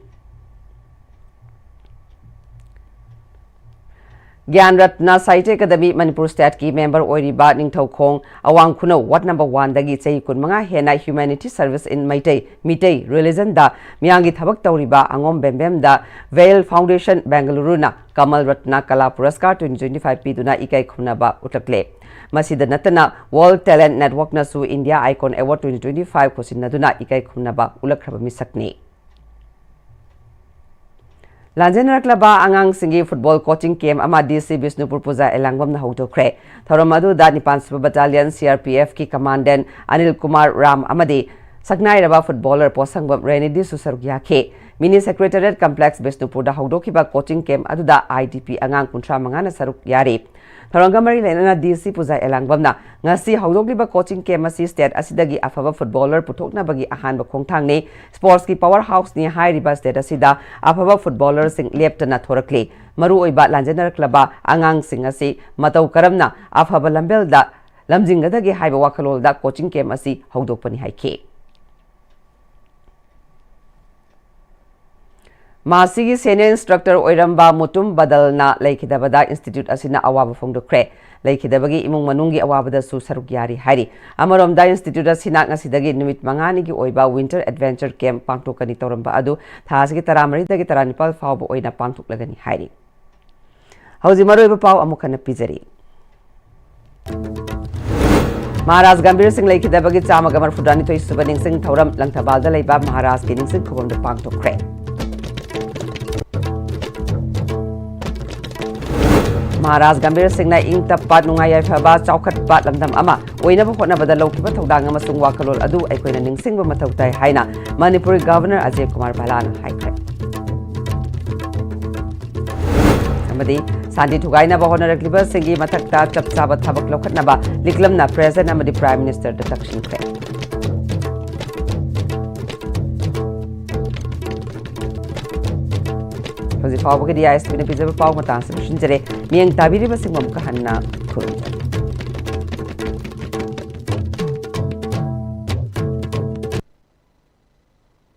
ꯒ꯭ꯌꯥꯟ ꯔꯠꯅ ꯁꯥꯍꯤꯇ꯭ꯌ ꯑꯦꯀꯥꯗꯃꯤ ꯃꯅꯤꯄꯨꯔ stateꯀꯤ member ꯑꯣꯏꯔꯤꯕ ꯅꯤꯡꯊꯧꯈꯣꯡ ꯑꯋꯥꯡ ꯈꯨꯅꯧ ward number oneꯗꯒꯤ ꯆꯍꯤ ꯀꯨꯟꯃꯉꯥ ꯍꯦꯟꯅ humanity service in Meitei, Meitei religionꯗ ꯃꯤꯌꯥꯝꯒꯤ ꯊꯕꯛ ꯇꯧꯔꯤꯕ ꯑꯉꯣꯝ ꯕꯦꯝꯕꯦꯝꯗ Veil Foundation ꯕꯦꯡꯒꯂꯨꯔꯨꯅ ꯀꯃꯜ ꯔꯠꯅ ꯀꯂꯥ ꯄꯨꯔꯁꯀꯥꯔ twenty twenty-five ꯄꯤꯗꯨꯅ ꯏꯀꯥꯏ ꯈꯨꯝꯅꯕ ꯎꯠꯂꯛꯂꯦ꯫ ꯃꯁꯤꯗ ꯅꯠꯇꯅ World Talent Networkꯅꯁꯨ India Icon Award twenty twenty-five ꯈꯨꯠꯁꯤꯟꯅꯗꯨꯅ ꯏꯀꯥꯏ ꯈꯨꯝꯅꯕ ꯎꯠꯂꯛꯈ꯭ꯔꯕ ꯃꯤꯁꯛꯅꯤ꯫ ꯂꯥꯟꯖꯦꯟꯅꯔꯛꯂꯕ ꯑꯉꯥꯡꯁꯤꯡꯒꯤ football coaching camp ꯑꯃ D C ꯕꯤꯁꯅꯨꯄꯨꯔ ꯄꯨꯖꯥ ꯑꯦꯂꯥꯡꯕꯝꯅ ꯍꯧꯗꯣꯛꯈ꯭ꯔꯦ꯫ ꯊꯧꯔꯝ ꯑꯗꯨꯗ ꯅꯤꯄꯥꯟ ꯁꯨꯕ battalion C R P Fꯀꯤ commandant Anil Kumar Ram ꯑꯃꯗꯤ ꯁꯛꯅꯥꯏꯔꯕ footballer ꯄꯣꯠꯁꯪꯕꯝ ꯔꯦꯅꯤꯗꯤꯁꯨ ꯁꯔꯨꯛ ꯌꯥꯈꯤ꯫ Mini Secretariat Complex ꯕꯤꯁꯅꯨꯄꯨꯔꯗ ꯍꯧꯗꯣꯛꯈꯤꯕ coaching camp ꯑꯗꯨꯗ I D P ꯑꯉꯥꯡ ꯀꯨꯟꯊ꯭ꯔꯥ ꯃꯉꯥꯅ ꯁꯔꯨꯛ ꯌꯥꯔꯤ꯫ ꯊꯧꯔꯝꯒ ꯃꯔꯤ ꯂꯩꯅꯅ D C ꯄꯨꯖꯥ ꯑꯦꯂꯥꯡꯕꯝꯅ ꯉꯁꯤ ꯍꯧꯗꯣꯛꯂꯤꯕ coaching camp ꯑꯁꯤ state ꯑꯁꯤꯗꯒꯤ ꯑꯐꯕ footballer ꯄꯨꯊꯣꯛꯅꯕꯒꯤ ꯑꯍꯥꯟꯕ ꯈꯣꯡꯊꯥꯡꯅꯤ꯫ Sportsꯀꯤ power houseꯅꯤ ꯍꯥꯏꯔꯤꯕ state ꯑꯁꯤꯗ ꯑꯐꯕ footballerꯁꯤꯡ ꯂꯦꯞꯇꯅ ꯊꯣꯔꯛꯂꯤ꯫ ꯃꯔꯨꯑꯣꯏꯕ ꯂꯥꯟꯖꯦꯟꯅꯔꯛꯂꯕ ꯑꯉꯥꯡꯁꯤꯡ ꯑꯁꯤ ꯃꯇꯧ ꯀꯔꯝꯅ ꯑꯐꯕ ꯂꯝꯕꯦꯜꯗ ꯂꯝꯖꯤꯡꯒꯗꯒꯦ ꯍꯥꯏꯕ ꯋꯥꯈꯜꯂꯣꯟꯗ coaching camp ꯑꯁꯤ ꯍꯧꯗꯣꯛꯄꯅꯤ ꯍꯥꯏꯈꯤ꯫ ꯃꯁꯤꯒꯤ senior instructor ꯑꯣꯏꯔꯝꯕ ꯃꯨꯇꯨꯝ ꯕꯗꯜꯅ ꯂꯩꯈꯤꯗꯕꯗ institute ꯑꯁꯤꯅ ꯑꯋꯥꯕ ꯐꯣꯡꯗꯣꯛꯈ꯭ꯔꯦ꯫ ꯂꯩꯈꯤꯗꯕꯒꯤ ꯏꯃꯨꯡ ꯃꯅꯨꯡꯒꯤ ꯑꯋꯥꯕꯗꯁꯨ ꯁꯔꯨꯛ ꯌꯥꯔꯤ ꯍꯥꯏꯔꯤ꯫ ꯑꯃꯔꯣꯝꯗ institute ꯑꯁꯤꯅ ꯉꯁꯤꯗꯒꯤ ꯅꯨꯃꯤꯠ ꯃꯉꯥꯅꯤꯒꯤ ꯑꯣꯏꯕ winter adventure camp ꯄꯥꯡꯊꯣꯛꯀꯅꯤ ꯇꯧꯔꯝꯕ ꯑꯗꯨ ꯊꯥ ꯑꯁꯤꯒꯤ ꯇꯔꯥꯃꯔꯤꯗꯒꯤ ꯇꯔꯥꯅꯤꯄꯥꯜ ꯐꯥꯎꯕ ꯑꯣꯏꯅ ꯄꯥꯡꯊꯣꯛꯂꯒꯅꯤ ꯍꯥꯏꯔꯤ꯫ ꯍꯧꯖꯤꯛ ꯃꯔꯨꯑꯣꯏꯕ ꯄꯥꯎ ꯑꯃꯨꯛ ꯍꯟꯅ ꯄꯤꯖꯔꯤ꯫ ꯃꯍꯥꯔꯥꯖ ꯒꯝꯚꯤꯔ ꯁꯤꯡ ꯂꯩꯈꯤꯗꯕꯒꯤ ꯆꯥꯝꯃꯒ ꯃꯔꯐꯨꯇꯔꯥꯅꯤꯊꯣꯏ ꯁꯨꯕ ꯅꯤꯡꯁꯤꯡ ꯊꯧꯔꯝ ꯂꯪꯊꯕꯥꯜꯗ ꯂꯩꯕ ꯃꯍꯥꯔꯥꯖꯀꯤ ꯅꯤꯡꯁꯤꯡ ꯈꯨꯕꯝꯗ ꯄꯥꯡꯊꯣꯛꯈ꯭ꯔꯦ꯫ ꯃꯍꯥꯔꯥꯖ ꯒꯝꯚꯤꯔ ꯁꯤꯡꯅ ꯏꯪ ꯇꯞꯄ, ꯅꯨꯡꯉꯥꯏ ꯌꯥꯏꯐꯕ, ꯆꯥꯎꯈꯠꯄ ꯂꯝꯗꯝ ꯑꯃ ꯑꯣꯏꯅꯕ ꯍꯣꯠꯅꯕꯗ ꯂꯧꯈꯤꯕ ꯊꯧꯗꯥꯡ ꯑꯃꯁꯨꯡ ꯋꯥꯈꯜꯂꯣꯟ ꯑꯗꯨ ꯑꯩꯈꯣꯏꯅ ꯅꯤꯡꯁꯤꯡꯕ ꯃꯊꯧ ꯇꯥꯏ ꯍꯥꯏꯅ ꯃꯅꯤꯄꯨꯔꯒꯤ Governor ꯑꯖꯌ ꯀꯨꯃꯥꯔ ꯚꯜꯂꯥꯅ ꯍꯥꯏꯈ꯭ꯔꯦ꯫ ꯑꯃꯗꯤ ꯁꯥꯟꯇꯤ ꯊꯨꯒꯥꯏꯅꯕ ꯍꯣꯠꯅꯔꯛꯂꯤꯕꯁꯤꯡꯒꯤ ꯃꯊꯛꯇ ꯆꯞ ꯆꯥꯕ ꯊꯕꯛ ꯂꯧꯈꯠꯅꯕ ꯂꯤꯛꯂꯝꯅ President ꯑꯃꯗꯤ Prime Ministerꯗ ꯇꯛꯁꯤꯟꯈ꯭ꯔꯦ꯫ ꯍꯧꯖꯤꯛ ꯐꯥꯎꯕꯒꯤꯗꯤ ISPꯅ ꯄꯤꯖꯕ ꯄꯥꯎ ꯃꯇꯥꯡꯁꯤ ꯂꯣꯏꯁꯤꯟꯖꯔꯦ꯫ ꯃꯤꯠꯌꯦꯡ ꯇꯥꯕꯤꯔꯤꯕꯁꯤꯡꯕꯨ ꯑꯃꯨꯛꯀ ꯍꯟꯅ ꯈꯨꯔꯨꯝꯖꯔꯤ꯫